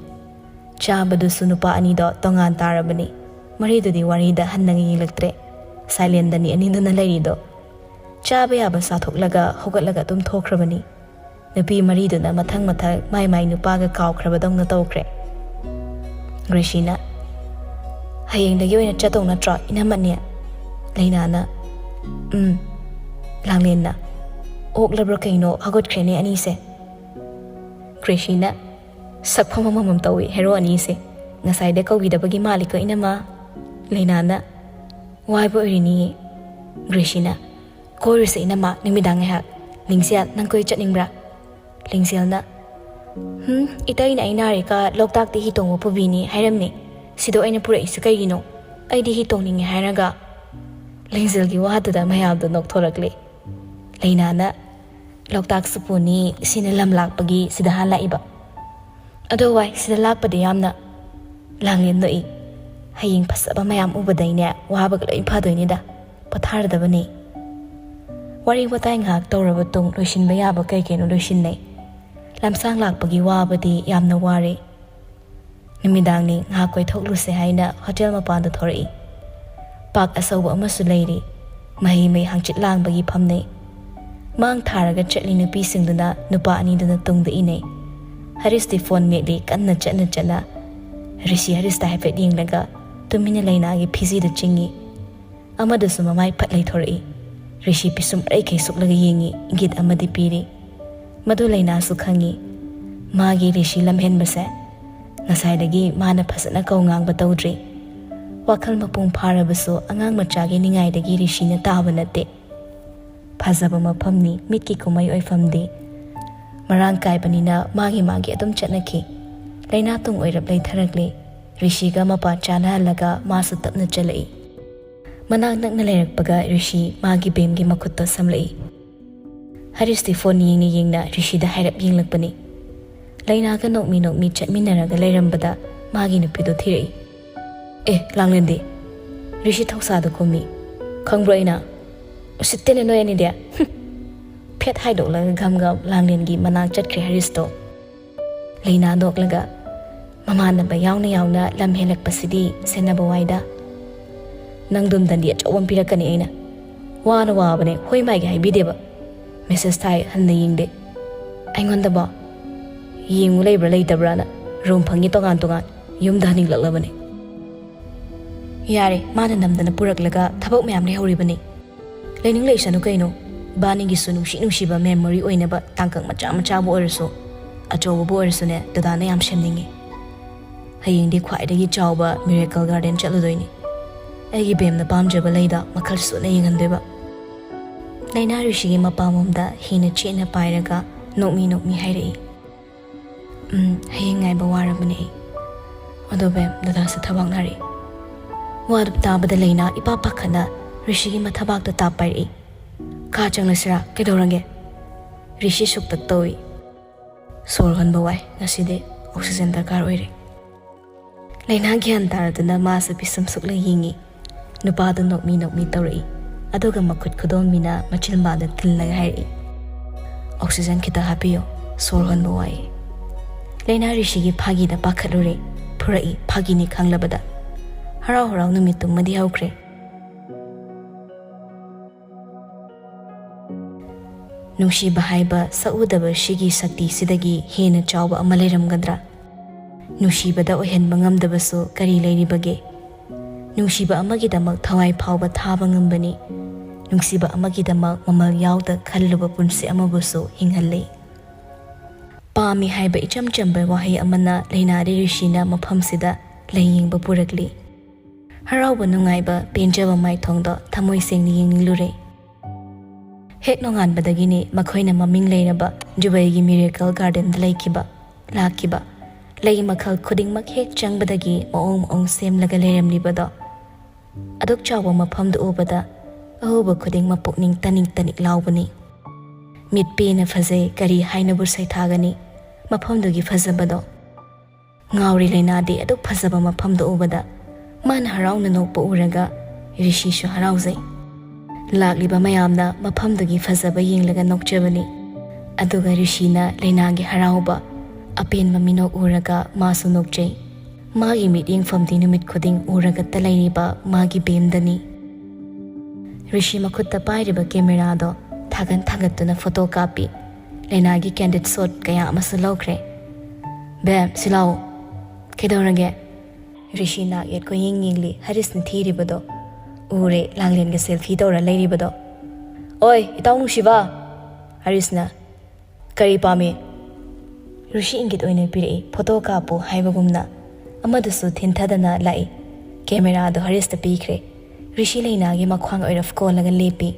ꯆꯥꯕꯗꯨꯁꯨ ꯅꯨꯄꯥ ꯑꯅꯤꯗꯣ ꯇꯣꯉꯥꯟ ꯇꯥꯔꯕꯅꯤ꯫ ꯃꯔꯤꯗꯨꯗꯤ ꯋꯥꯔꯤꯗ ꯍꯟꯅ ꯌꯦꯡꯂꯛꯇ꯭ꯔꯦ꯫ ꯁꯥꯏꯂꯦꯟꯗꯅꯤ ꯑꯅꯤꯗꯨꯅ ꯂꯩꯔꯤꯗꯣ꯫ ꯆꯥꯕ ꯌꯥꯕ ꯆꯥꯊꯣꯛꯂꯒ ꯍꯧꯒꯠꯂꯒ ꯇꯨꯝꯊꯣꯛꯈ꯭ꯔꯕꯅꯤ꯫ ꯅꯨꯄꯤ ꯃꯔꯤꯗꯨꯅ ꯃꯊꯪ ꯃꯊꯪ ꯃꯥꯏ ꯃꯥꯏ ꯅꯨꯄꯥꯒ ꯀꯥꯎꯈ꯭ꯔꯕꯗꯧꯅ ꯇꯧꯈ꯭ꯔꯦ꯫ ꯒ꯭ꯔꯦꯁꯤꯅ, "ꯍꯌꯦꯡꯗꯒꯤ ꯑꯣꯏꯅ ꯆꯠꯇꯧ ꯅꯠꯇ꯭ꯔꯣ, ꯏꯅꯝꯃꯅꯤ?" ꯂꯩꯅꯥꯅ, "ꯎꯝ꯫" ꯂꯥꯡꯂꯦꯟꯅ, "ꯑꯣꯛꯂꯕ꯭ꯔꯥ ꯀꯩꯅꯣ, ꯍꯧꯒꯠꯈ꯭ꯔꯦꯅꯦ ꯑꯅꯤꯁꯦ꯫" ꯒ꯭ꯔꯦꯁꯤꯅ, "ꯁꯛꯐꯝ ꯑꯃꯃꯝ ꯇꯧꯏ ꯍꯦꯔꯣ ꯑꯅꯤꯁꯦ꯫ ꯉꯁꯥꯏꯗ ꯀꯧꯈꯤꯗꯕꯒꯤ ꯃꯥꯜꯂꯤꯀꯣ, ꯏꯅꯝꯃ?" ꯂꯩꯅꯥꯅ, "ꯋꯥꯏꯕ ꯑꯣꯏꯔꯤꯅꯤꯌꯦ꯫" ꯒ꯭ꯔꯦꯁꯤꯅ, "ꯀꯣꯏꯔꯨꯁꯦ ꯏꯅꯝꯃ, ꯅꯨꯃꯤꯗꯥꯡ ꯉꯥꯏꯍꯥꯛ꯫ ꯂꯤꯡꯖꯦꯜ, ꯅꯪ ꯀꯣꯏ ꯆꯠꯅꯤꯡꯕ꯭ꯔꯥ?" ꯂꯤꯡꯖꯦꯜꯅ, "ꯍꯨꯝ, ꯏꯇꯩꯅ ꯑꯩ ꯅꯥꯔꯤꯀꯥ ꯂꯣꯛꯇꯥꯛꯇ ꯍꯤ ꯇꯣꯡꯕ ꯄꯨꯕꯤꯅꯤ ꯍꯥꯏꯔꯝꯃꯤ꯫ ꯁꯤꯗ ꯑꯣꯏꯅ ꯄꯨꯔꯛꯏꯁꯤ ꯀꯩꯒꯤꯅꯣ? ꯑꯩꯗꯤ ꯍꯤ ꯇꯣꯡꯅꯤꯡꯉꯦ ꯍꯥꯏꯔꯒ꯫" ꯂꯤꯡꯖꯦꯜꯒꯤ ꯋꯥꯗꯨꯗ ꯃꯌꯥꯝꯗꯣ ꯅꯣꯛꯊꯣꯔꯛꯂꯦ꯫ ꯂꯩꯅꯥꯅ, "ꯂꯣꯛꯇꯥꯛꯁꯨ ꯄꯨꯅꯤ, ꯁꯤꯅ ꯂꯝ ꯂꯥꯛꯄꯒꯤ ꯁꯤꯗ ꯍꯥꯟꯅ ꯂꯥꯛꯏꯕ꯫ ꯑꯗꯣ ꯋꯥꯏ, ꯁꯤꯗ ꯂꯥꯛꯄꯗꯤ ꯌꯥꯝꯅ꯫" ꯂꯥꯡꯂꯦꯟ ꯅꯣꯛꯏ꯫ "ꯍꯌꯦꯡ ꯐꯖꯕ ꯃꯌꯥꯝ ꯎꯕꯗꯩꯅꯦ ꯋꯥꯕꯒ ꯂꯣꯏ ꯐꯗꯣꯏꯅꯤꯗ꯫ ꯄꯣꯊꯥꯔꯗꯕꯅꯤ꯫" ꯋꯥꯔꯤ ꯋꯥꯇꯥꯏ ꯉꯥꯏꯍꯥꯛ ꯇꯧꯔꯕ ꯇꯨꯡ ꯂꯣꯏꯁꯤꯟꯕ ꯌꯥꯕ ꯀꯩ ꯀꯩꯅꯣ ꯂꯣꯏꯁꯤꯟꯅꯩ꯫ ꯂꯝꯁꯥꯡ ꯂꯥꯛꯄꯒꯤ ꯋꯥꯕꯗꯤ ꯌꯥꯝꯅ ꯋꯥꯔꯦ꯫ ꯅꯨꯃꯤꯗꯥꯡꯅꯤ, ꯉꯥꯏꯍꯥꯛ ꯀꯣꯏꯊꯣꯛꯂꯨꯁꯦ ꯍꯥꯏꯅ ꯍꯣꯇꯦꯜ ꯃꯄꯥꯟꯗ ꯊꯣꯔꯛꯏ꯫ ꯄꯥꯛ ꯑꯆꯧꯕ ꯑꯃꯁꯨ ꯂꯩꯔꯤ꯫ ꯃꯍꯩ ꯃꯩ ꯍꯪꯆꯤꯠ ꯂꯥꯡꯕꯒꯤ ꯐꯝꯅꯩ꯫ ꯃꯥꯡ ꯊꯥꯔꯒ ꯆꯠꯂꯤ ꯅꯨꯄꯤꯁꯤꯡꯗꯨꯅ ꯅꯨꯄꯥ ꯑꯅꯤꯗꯨꯅ ꯇꯨꯡꯗ ꯏꯅꯩ꯫ ꯍꯔꯤꯁꯇꯤ ꯐꯣꯟ ꯃꯦꯠꯂꯤ ꯀꯟꯅ ꯆꯠꯅ ꯆꯠꯅ꯫ ꯔꯤꯁꯤ ꯍꯔꯤꯁꯇ ꯍꯥꯏꯐꯦꯠ ꯌꯦꯡꯂꯒ ꯇꯨꯃꯤꯟꯅ ꯂꯩꯅꯥꯒꯤ ꯐꯤꯖꯤꯗ ꯆꯤꯡꯏ꯫ ꯑꯃꯗꯨꯁꯨ ꯃꯃꯥꯏ ꯐꯠ ꯂꯩꯊꯣꯔꯛꯏ꯫ ꯔꯤꯁꯤ ꯄꯤꯁꯨꯝ ꯑꯔꯩꯈꯩ ꯁꯨꯛꯂꯒ ꯌꯦꯡꯏ, ꯏꯪꯒꯤꯠ ꯑꯃꯗꯤ ꯄꯤꯔꯤ꯫ ꯃꯗꯨ ꯂꯩꯅꯥꯁꯨ ꯈꯪꯏ꯫ ꯃꯥꯒꯤ ꯔꯤꯁꯤ ꯂꯝꯍꯦꯟꯕꯁꯦ ꯉꯁꯥꯏꯗꯒꯤ ꯃꯥꯅ ꯐꯖꯅ ꯀꯧ ꯉꯥꯡꯕ ꯇꯧꯗ꯭ꯔꯤ꯫ ꯋꯥꯈꯜ ꯃꯄꯨꯡ ꯐꯥꯔꯕꯁꯨ ꯑꯉꯥꯡ ꯃꯆꯥꯒꯤ ꯅꯤꯡꯉꯥꯏꯗꯒꯤ ꯔꯤꯁꯤꯅ ꯇꯥꯕ ꯅꯠꯇꯦ꯫ ꯐꯖꯕ ꯃꯐꯝꯅꯤ ꯃꯤꯠꯀꯤ ꯀꯨꯝꯍꯩ ꯑꯣꯏꯐꯝꯗꯤ꯫ ꯃꯔꯥꯡ ꯀꯥꯏꯕꯅꯤꯅ ꯃꯥꯒꯤ ꯃꯥꯒꯤ ꯑꯗꯨꯝ ꯆꯠꯅꯈꯤ꯫ ꯂꯩꯅꯥ ꯇꯨꯡ ꯑꯣꯏꯔꯞ ꯂꯩꯊꯔꯛꯂꯤ꯫ ꯔꯤꯁꯤꯒ ꯃꯄꯥ ꯆꯥꯅꯍꯜꯂꯒ ꯃꯥꯁꯨ ꯇꯞꯅ ꯆꯠꯂꯛꯏ꯫ ꯃꯅꯥꯛ ꯅꯛꯅ ꯂꯩꯔꯛꯄꯒ ꯔꯤꯁꯤ ꯃꯥꯒꯤ ꯕꯦꯝꯒꯤ ꯃꯈꯨꯠꯇꯣ ꯁꯝꯂꯛꯏ꯫ ꯍꯔꯤꯁꯇꯤ ꯐꯣꯟ ꯌꯦꯡꯅ ꯌꯦꯡꯅ ꯔꯤꯁꯤꯗ ꯍꯥꯏꯔꯞ ꯌꯦꯡꯂꯛꯄꯅꯤ꯫ ꯂꯩꯅꯥꯒ ꯅꯣꯛꯃꯤ ꯅꯣꯛꯃꯤ ꯆꯠꯃꯤꯟꯅꯔꯒ ꯂꯩꯔꯝꯕꯗ ꯃꯥꯒꯤ ꯅꯨꯄꯤꯗꯣ ꯊꯤꯔꯛꯏ꯫ "ꯑꯦ, ꯂꯥꯡꯂꯦꯟꯗꯤ?" ꯔꯤꯁꯤ ꯊꯧꯁꯥꯗ ꯀꯨꯝꯃꯤ꯫ "ꯈꯪꯕ꯭ꯔꯣ ꯑꯩꯅ? ꯎꯁꯤꯠꯇꯦꯅꯦ ꯅꯣꯏ ꯑꯅꯤꯗꯤ꯫ ꯍꯨꯝ!" ꯐꯦꯠ ꯍꯥꯏꯗꯣꯛꯂꯒ ꯒꯝ ꯒꯝ ꯂꯥꯡꯂꯦꯟꯒꯤ ꯃꯅꯥꯛ ꯆꯠꯈ꯭ꯔꯦ ꯍꯔꯤꯁꯇꯣ꯫ ꯂꯩꯅꯥ ꯅꯣꯛꯂꯒ, "ꯃꯃꯥꯟꯅꯕ ꯌꯥꯎꯅ ꯌꯥꯎꯅ ꯂꯝ ꯍꯦꯜꯂꯛꯄꯁꯤꯗꯤ ꯁꯦꯟꯅꯕ ꯋꯥꯏꯗ꯫ ꯅꯪꯗꯨꯝꯗꯟꯗꯤ ꯑꯆꯧꯕ ꯑꯃ ꯄꯤꯔꯛꯀꯅꯤ ꯑꯩꯅ꯫ ꯋꯥꯅ ꯋꯥꯕꯅꯦ, ꯍꯣꯏ ꯃꯥꯏꯒ ꯍꯥꯏꯕꯤꯗꯦꯕ꯫ ꯃꯦꯁꯦꯖ ꯊꯥꯏ, ꯍꯟꯅ ꯌꯦꯡꯗꯦ꯫ ꯑꯩꯉꯣꯟꯗꯕꯣ? ꯌꯦꯡꯉꯨ ꯂꯩꯕ꯭ꯔꯥ ꯂꯩꯇꯕ꯭ꯔꯥꯅ꯫ ꯔꯨꯝ ꯐꯪꯉꯤ ꯇꯣꯉꯥꯟ ꯇꯣꯉꯥꯟ꯫ ꯌꯨꯝꯗ ꯍꯟꯅꯤꯡꯂꯛꯂꯕꯅꯦ꯫ ꯌꯥꯔꯦ, ꯃꯥꯅ ꯅꯝꯗꯅ ꯄꯨꯔꯛꯂꯒ ꯊꯕꯛ ꯃꯌꯥꯝ ꯂꯩꯍꯧꯔꯤꯕꯅꯤ꯫ ꯂꯩꯅꯤꯡ ꯂꯩꯁꯅꯨ ꯀꯩꯅꯣ꯫ ꯏꯕꯥꯅꯤꯒꯤꯁꯨ ꯅꯨꯡꯁꯤ ꯅꯨꯡꯁꯤꯕ ꯃꯦꯃꯣꯔꯤ ꯑꯣꯏꯅꯕ ꯇꯥꯡꯀꯛ ꯃꯆꯥ ꯃꯆꯥꯕꯨ ꯑꯣꯏꯔꯁꯨ, ꯑꯆꯧꯕꯕꯨ ꯑꯣꯏꯔꯁꯨꯅꯦ, ꯗꯗꯥꯅ ꯌꯥꯝ ꯁꯦꯝꯅꯤꯡꯉꯤ꯫ ꯍꯌꯦꯡꯗꯤ ꯈ꯭ꯋꯥꯏꯗꯒꯤ ꯆꯥꯎꯕ ꯃꯤꯔꯦꯀꯜ ꯒꯥꯔꯗꯦꯟ ꯆꯠꯂꯨꯗꯣꯏꯅꯤ꯫ ꯑꯩꯒꯤ ꯕꯦꯝꯅ ꯄꯥꯝꯖꯕ ꯂꯩꯗ ꯃꯈꯜ ꯁꯨꯅ ꯌꯦꯡꯍꯟꯗꯣꯏꯕ꯫" ꯂꯩꯅꯥ ꯔꯤꯁꯤꯒꯤ ꯃꯄꯥꯝꯂꯣꯝꯗ ꯍꯦꯟꯅ ꯆꯦꯠꯅ ꯄꯥꯏꯔꯒ ꯅꯣꯛꯃꯤ ꯅꯣꯛꯃꯤ ꯍꯥꯏꯔꯛꯏ꯫ "ꯎꯝ, ꯍꯌꯦꯡ ꯉꯥꯏꯕ ꯋꯥꯔꯕꯅꯦ ꯑꯩ꯫ ꯑꯗꯣ ꯕꯦꯝ, ꯗꯗꯥꯁꯨ ꯊꯕꯛ ꯅꯥꯔꯛꯏ꯫" ꯋꯥꯗꯨ ꯇꯥꯕꯗ ꯂꯩꯅꯥ ꯏꯄꯥ ꯄꯥꯈꯠꯅ ꯔꯤꯁꯤꯒꯤ ꯃꯊꯕꯥꯛꯇ ꯇꯥꯞ ꯄꯥꯏꯔꯛꯏ꯫ "ꯀꯥ ꯆꯪꯂꯁꯤꯔꯥ? ꯀꯩꯗꯧꯔꯒꯦ?" ꯔꯤꯁꯤ ꯁꯨꯛꯇꯛ ꯇꯧꯏ꯫ "ꯁꯣꯔ ꯍꯣꯟꯕ ꯋꯥꯏ꯫ ꯉꯁꯤꯗꯤ ꯑꯣꯛꯁꯤꯖꯦꯟ ꯗꯔꯀꯥꯔ ꯑꯣꯏꯔꯦ꯫" ꯂꯩꯅꯥ ꯒ꯭ꯌꯥꯟ ꯇꯥꯔꯗꯨꯅ ꯃꯥꯁꯨ ꯄꯤꯁꯨꯝ ꯁꯨꯛꯂ ꯌꯦꯡꯉꯤ꯫ ꯅꯨꯄꯥꯗꯨ ꯅꯣꯛꯃꯤ ꯅꯣꯛꯃꯤ ꯇꯧꯔꯛꯏ꯫ ꯑꯗꯨꯒ ꯃꯈꯨꯠ ꯈꯨꯗꯣꯝꯕꯤꯅ ꯃꯆꯤꯟꯕꯥꯗ ꯊꯤꯜꯂꯒ ꯍꯥꯏꯔꯛꯏ, "ꯑꯣꯛꯁꯤꯖꯦꯟ ꯈꯤꯇ ꯍꯥꯞꯄꯤꯌꯨ, ꯁꯣꯔ ꯍꯣꯟꯕ ꯋꯥꯏ꯫" ꯂꯩꯅꯥ ꯔꯤꯁꯤꯒꯤ ꯐꯥꯒꯤꯗ ꯄꯥꯈꯠꯂꯨꯔꯦ꯫ ꯐꯨꯔꯛꯏ, ꯐꯥꯒꯤꯅꯤ ꯈꯪꯂꯕꯗ꯫ ꯍꯔꯥꯎ ꯍꯔꯥꯎ ꯅꯨꯃꯤꯠ ꯇꯨꯝꯃꯗꯤ ꯍꯧꯈ꯭ꯔꯦ꯫ ꯅꯨꯡꯁꯤꯕ ꯍꯥꯏꯕ ꯁꯛꯎꯗꯕ ꯁꯤꯒꯤ ꯁꯛꯇꯤꯁꯤꯗꯒꯤ ꯍꯦꯟꯅ ꯆꯥꯎꯕ ꯑꯃ ꯂꯩꯔꯝꯒꯗ꯭ꯔꯥ? ꯅꯨꯡꯁꯤꯕꯗ ꯑꯣꯏꯍꯟꯕ ꯉꯝꯗꯕꯁꯨ ꯀꯔꯤ ꯂꯩꯔꯤꯕꯒꯦ? ꯅꯨꯡꯁꯤꯕ ꯑꯃꯒꯤꯗꯃꯛ ꯊꯋꯥꯏ ꯐꯥꯎꯕ ꯊꯥꯕ ꯉꯝꯕꯅꯤ꯫ ꯅꯨꯡꯁꯤꯕ ꯑꯃꯒꯤꯗꯃꯛ ꯃꯃꯜ ꯌꯥꯎꯗ ꯈꯜꯂꯨꯕ ꯄꯨꯟꯁꯤ ꯑꯃꯕꯨꯁꯨ ꯍꯤꯡꯍꯜꯂꯤ꯫ ꯄꯥꯝꯃꯤ ꯍꯥꯏꯕ ꯏꯆꯝ ꯆꯝꯕ ꯋꯥꯍꯩ ꯑꯃꯅ ꯂꯩꯅꯥꯔꯤ ꯔꯤꯁꯤꯅ ꯃꯐꯝꯁꯤꯗ ꯂꯥꯏꯌꯦꯡꯕ ꯄꯨꯔꯛꯂꯤ꯫ ꯍꯔꯥꯎꯕ, ꯅꯨꯡꯉꯥꯏꯕ, ꯄꯦꯟꯖꯕ ꯃꯥꯏꯊꯣꯡꯗꯣ ꯊꯃꯣꯏ ꯁꯦꯡꯅ ꯌꯦꯡꯅꯤꯡꯂꯨꯔꯦ꯫ ꯍꯦꯛ ꯅꯣꯡꯉꯥꯟꯕꯗꯒꯤꯅꯤ ꯃꯈꯣꯏꯅ ꯃꯃꯤꯡ ꯂꯩꯔꯕ ꯖꯨꯕꯩꯒꯤ ꯃꯤꯔꯦꯀꯜ ꯒꯥꯔꯗꯦꯟꯗ ꯂꯩꯈꯤꯕ꯫ ꯂꯥꯛꯈꯤꯕ ꯂꯩ ꯃꯈꯜ ꯈꯨꯗꯤꯡꯃꯛ ꯍꯦꯛ ꯆꯪꯕꯗꯒꯤ ꯃꯑꯣꯡ ꯃꯑꯣꯡ ꯁꯦꯝꯂꯒ ꯂꯩꯔꯝꯂꯤꯕꯗꯣ꯫ ꯑꯗꯨꯛ ꯆꯥꯎꯕ ꯃꯐꯝꯗꯨ ꯎꯕꯗ ꯑꯎꯕ ꯈꯨꯗꯤꯡ ꯃꯄꯨꯛꯅꯤꯡ ꯇꯅꯤꯛ ꯇꯅꯤꯛ ꯂꯥꯎꯕꯅꯤ꯫ ꯃꯤꯠ ꯄꯦꯟꯅ ꯐꯖꯩ, ꯀꯔꯤ ꯍꯥꯏꯅꯕꯨ ꯁꯩꯊꯥꯒꯅꯤ ꯃꯐꯝꯗꯨꯒꯤ ꯐꯖꯕꯗꯣ꯫ ꯉꯥꯎꯔꯤ ꯂꯩꯅꯥꯗꯤ ꯑꯗꯨꯛ ꯐꯖꯕ ꯃꯐꯝꯗꯨ ꯎꯕꯗ꯫ ꯃꯥꯅ ꯍꯔꯥꯎꯅ ꯅꯣꯛꯄ ꯎꯔꯒ ꯔꯤꯁꯤꯁꯨ ꯍꯔꯥꯎꯖꯩ꯫ ꯂꯥꯛꯂꯤꯕ ꯃꯌꯥꯝꯅ ꯃꯐꯝꯗꯨꯒꯤ ꯐꯖꯕ ꯌꯦꯡꯂꯒ ꯅꯣꯛꯆꯕꯅꯤ꯫ ꯑꯗꯨꯒ ꯔꯤꯁꯤꯅ ꯂꯩꯅꯥꯒꯤ ꯍꯔꯥꯎꯕ, ꯑꯄꯦꯟꯕ ꯃꯤꯅꯣꯛ ꯎꯔꯒ ꯃꯥꯁꯨ ꯅꯣꯛꯆꯩ꯫ ꯃꯥꯒꯤ ꯃꯤꯠꯌꯦꯡꯐꯝꯗꯤ ꯅꯨꯃꯤꯠ ꯈꯨꯗꯤꯡ ꯎꯔꯒꯇ ꯂꯩꯔꯤꯕ ꯃꯥꯒꯤ ꯕꯦꯝꯗꯅꯤ꯫ ꯔꯤꯁꯤ ꯃꯈꯨꯠꯇ ꯄꯥꯏꯔꯤꯕ ꯀꯦꯃꯦꯔꯥꯗꯣ ꯊꯥꯒꯠ ꯊꯥꯒꯠꯇꯨꯅ ꯐꯣꯇꯣ ꯀꯥꯞꯄꯤ꯫ ꯂꯩꯅꯥꯒꯤ ꯀꯦꯟꯗꯤꯠ ꯁꯣꯠ ꯀꯌꯥ ꯑꯃꯁꯨ ꯂꯧꯈ꯭ꯔꯦ꯫ "ꯕꯦꯝ, ꯁꯤ ꯂꯥꯛꯑꯣ꯫" "ꯀꯩꯗꯧꯔꯒꯦ?" ꯔꯤꯁꯤ ꯅꯥꯛ ꯌꯦꯠ ꯀꯣꯏꯌꯦꯡ ꯌꯦꯡꯂꯤ꯫ ꯍꯔꯤꯁꯅ ꯊꯤꯔꯤꯕꯗꯣ ꯎꯔꯦ, ꯂꯥꯡꯂꯦꯟꯒ ꯁꯦꯜꯐꯤ ꯇꯧꯔ ꯂꯩꯔꯤꯕꯗꯣ꯫ "ꯑꯣꯏ, ꯏꯇꯥꯎ ꯅꯨꯡꯁꯤꯕ!" ꯍꯔꯤꯁꯅ, "ꯀꯔꯤ ꯄꯥꯝꯃꯤ?" ꯔꯤꯁꯤ ꯏꯪꯒꯤꯠ ꯑꯣꯏꯅ ꯄꯤꯔꯛꯏ, ꯐꯣꯇꯣ ꯀꯥꯞꯄꯨ ꯍꯥꯏꯕꯒꯨꯝꯅ꯫ ꯑꯃꯗꯨꯁꯨ ꯊꯤꯟꯊꯗꯅ ꯂꯥꯛꯏ꯫ ꯀꯦꯃꯦꯔꯥꯗꯨ ꯍꯔꯤꯁꯇ ꯄꯤꯈ꯭ꯔꯦ꯫ ꯔꯤꯁꯤ ꯂꯩꯅꯥꯒꯤ ꯃꯈ꯭ꯋꯥꯡ ꯑꯣꯏꯔꯞ ꯀꯣꯜꯂꯒ ꯂꯦꯞꯄꯤ꯫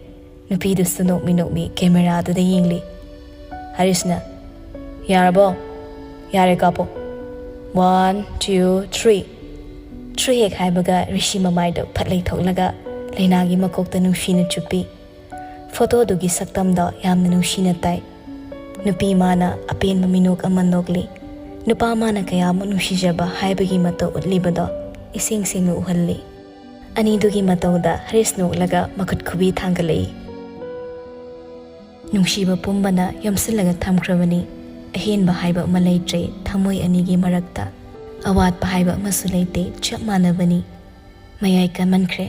ꯅꯨꯄꯤꯗꯨꯁꯨ ꯅꯣꯛꯃꯤ ꯅꯣꯛꯃꯤ ꯀꯦꯃꯦꯔꯥꯗꯨꯗ ꯌꯦꯡꯂꯤ꯫ ꯍꯔꯤꯁꯅ, "ꯌꯥꯔꯕꯣ?" "ꯌꯥꯔꯦ, ꯀꯥꯞꯄꯣ꯫ One, two, three꯫" "Three" ꯍꯦꯛ ꯍꯥꯏꯕꯒ ꯔꯤꯁꯤ ꯃꯃꯥꯏꯗꯣ ꯐꯠ ꯂꯩꯊꯣꯛꯂꯒ ꯂꯩꯅꯥꯒꯤ ꯃꯀꯣꯛꯇ ꯅꯨꯡꯁꯤꯅ ꯆꯨꯞꯄꯤ꯫ ꯐꯣꯇꯣꯗꯨꯒꯤ ꯁꯛꯇꯝꯗꯣ ꯌꯥꯝꯅ ꯅꯨꯡꯁꯤꯅ ꯇꯥꯏ꯫ ꯅꯨꯄꯤ ꯃꯥꯅ ꯑꯄꯦꯟꯕ ꯃꯤꯅꯣꯛ ꯑꯃ ꯅꯣꯛꯂꯤ꯫ ꯅꯨꯄꯥ ꯃꯥꯅ ꯀꯌꯥꯃꯨꯛ ꯅꯨꯡꯁꯤꯖꯕ ꯍꯥꯏꯕꯒꯤ ꯃꯇꯧ ꯎꯠꯂꯤꯕꯗꯣ ꯏꯁꯦꯡ ꯁꯦꯡꯅ ꯎꯍꯜꯂꯤ꯫ ꯑꯅꯤꯗꯨꯒꯤ ꯃꯇꯧꯗ ꯍꯔꯤꯁ ꯅꯣꯛꯂꯒ ꯃꯈꯨꯠ ꯈꯨꯕꯤ ꯊꯥꯡꯒꯠꯂꯛꯏ꯫ ꯅꯨꯡꯁꯤꯕ ꯄꯨꯝꯕꯅ ꯌꯣꯝꯁꯤꯜꯂꯒ ꯊꯝꯈ꯭ꯔꯕꯅꯤ꯫ ꯑꯍꯦꯟꯕ ꯍꯥꯏꯕ ꯑꯃ ꯂꯩꯇ꯭ꯔꯦ ꯊꯃꯣꯏ ꯑꯅꯤꯒꯤ ꯃꯔꯛꯇ꯫ ꯑꯋꯥꯠꯄ ꯍꯥꯏꯕ ꯑꯃꯁꯨ ꯂꯩꯇꯦ, ꯆꯞ ꯃꯥꯟꯅꯕꯅꯤ꯫ ꯃꯌꯥꯏ ꯀꯟꯃꯟꯈ꯭ꯔꯦ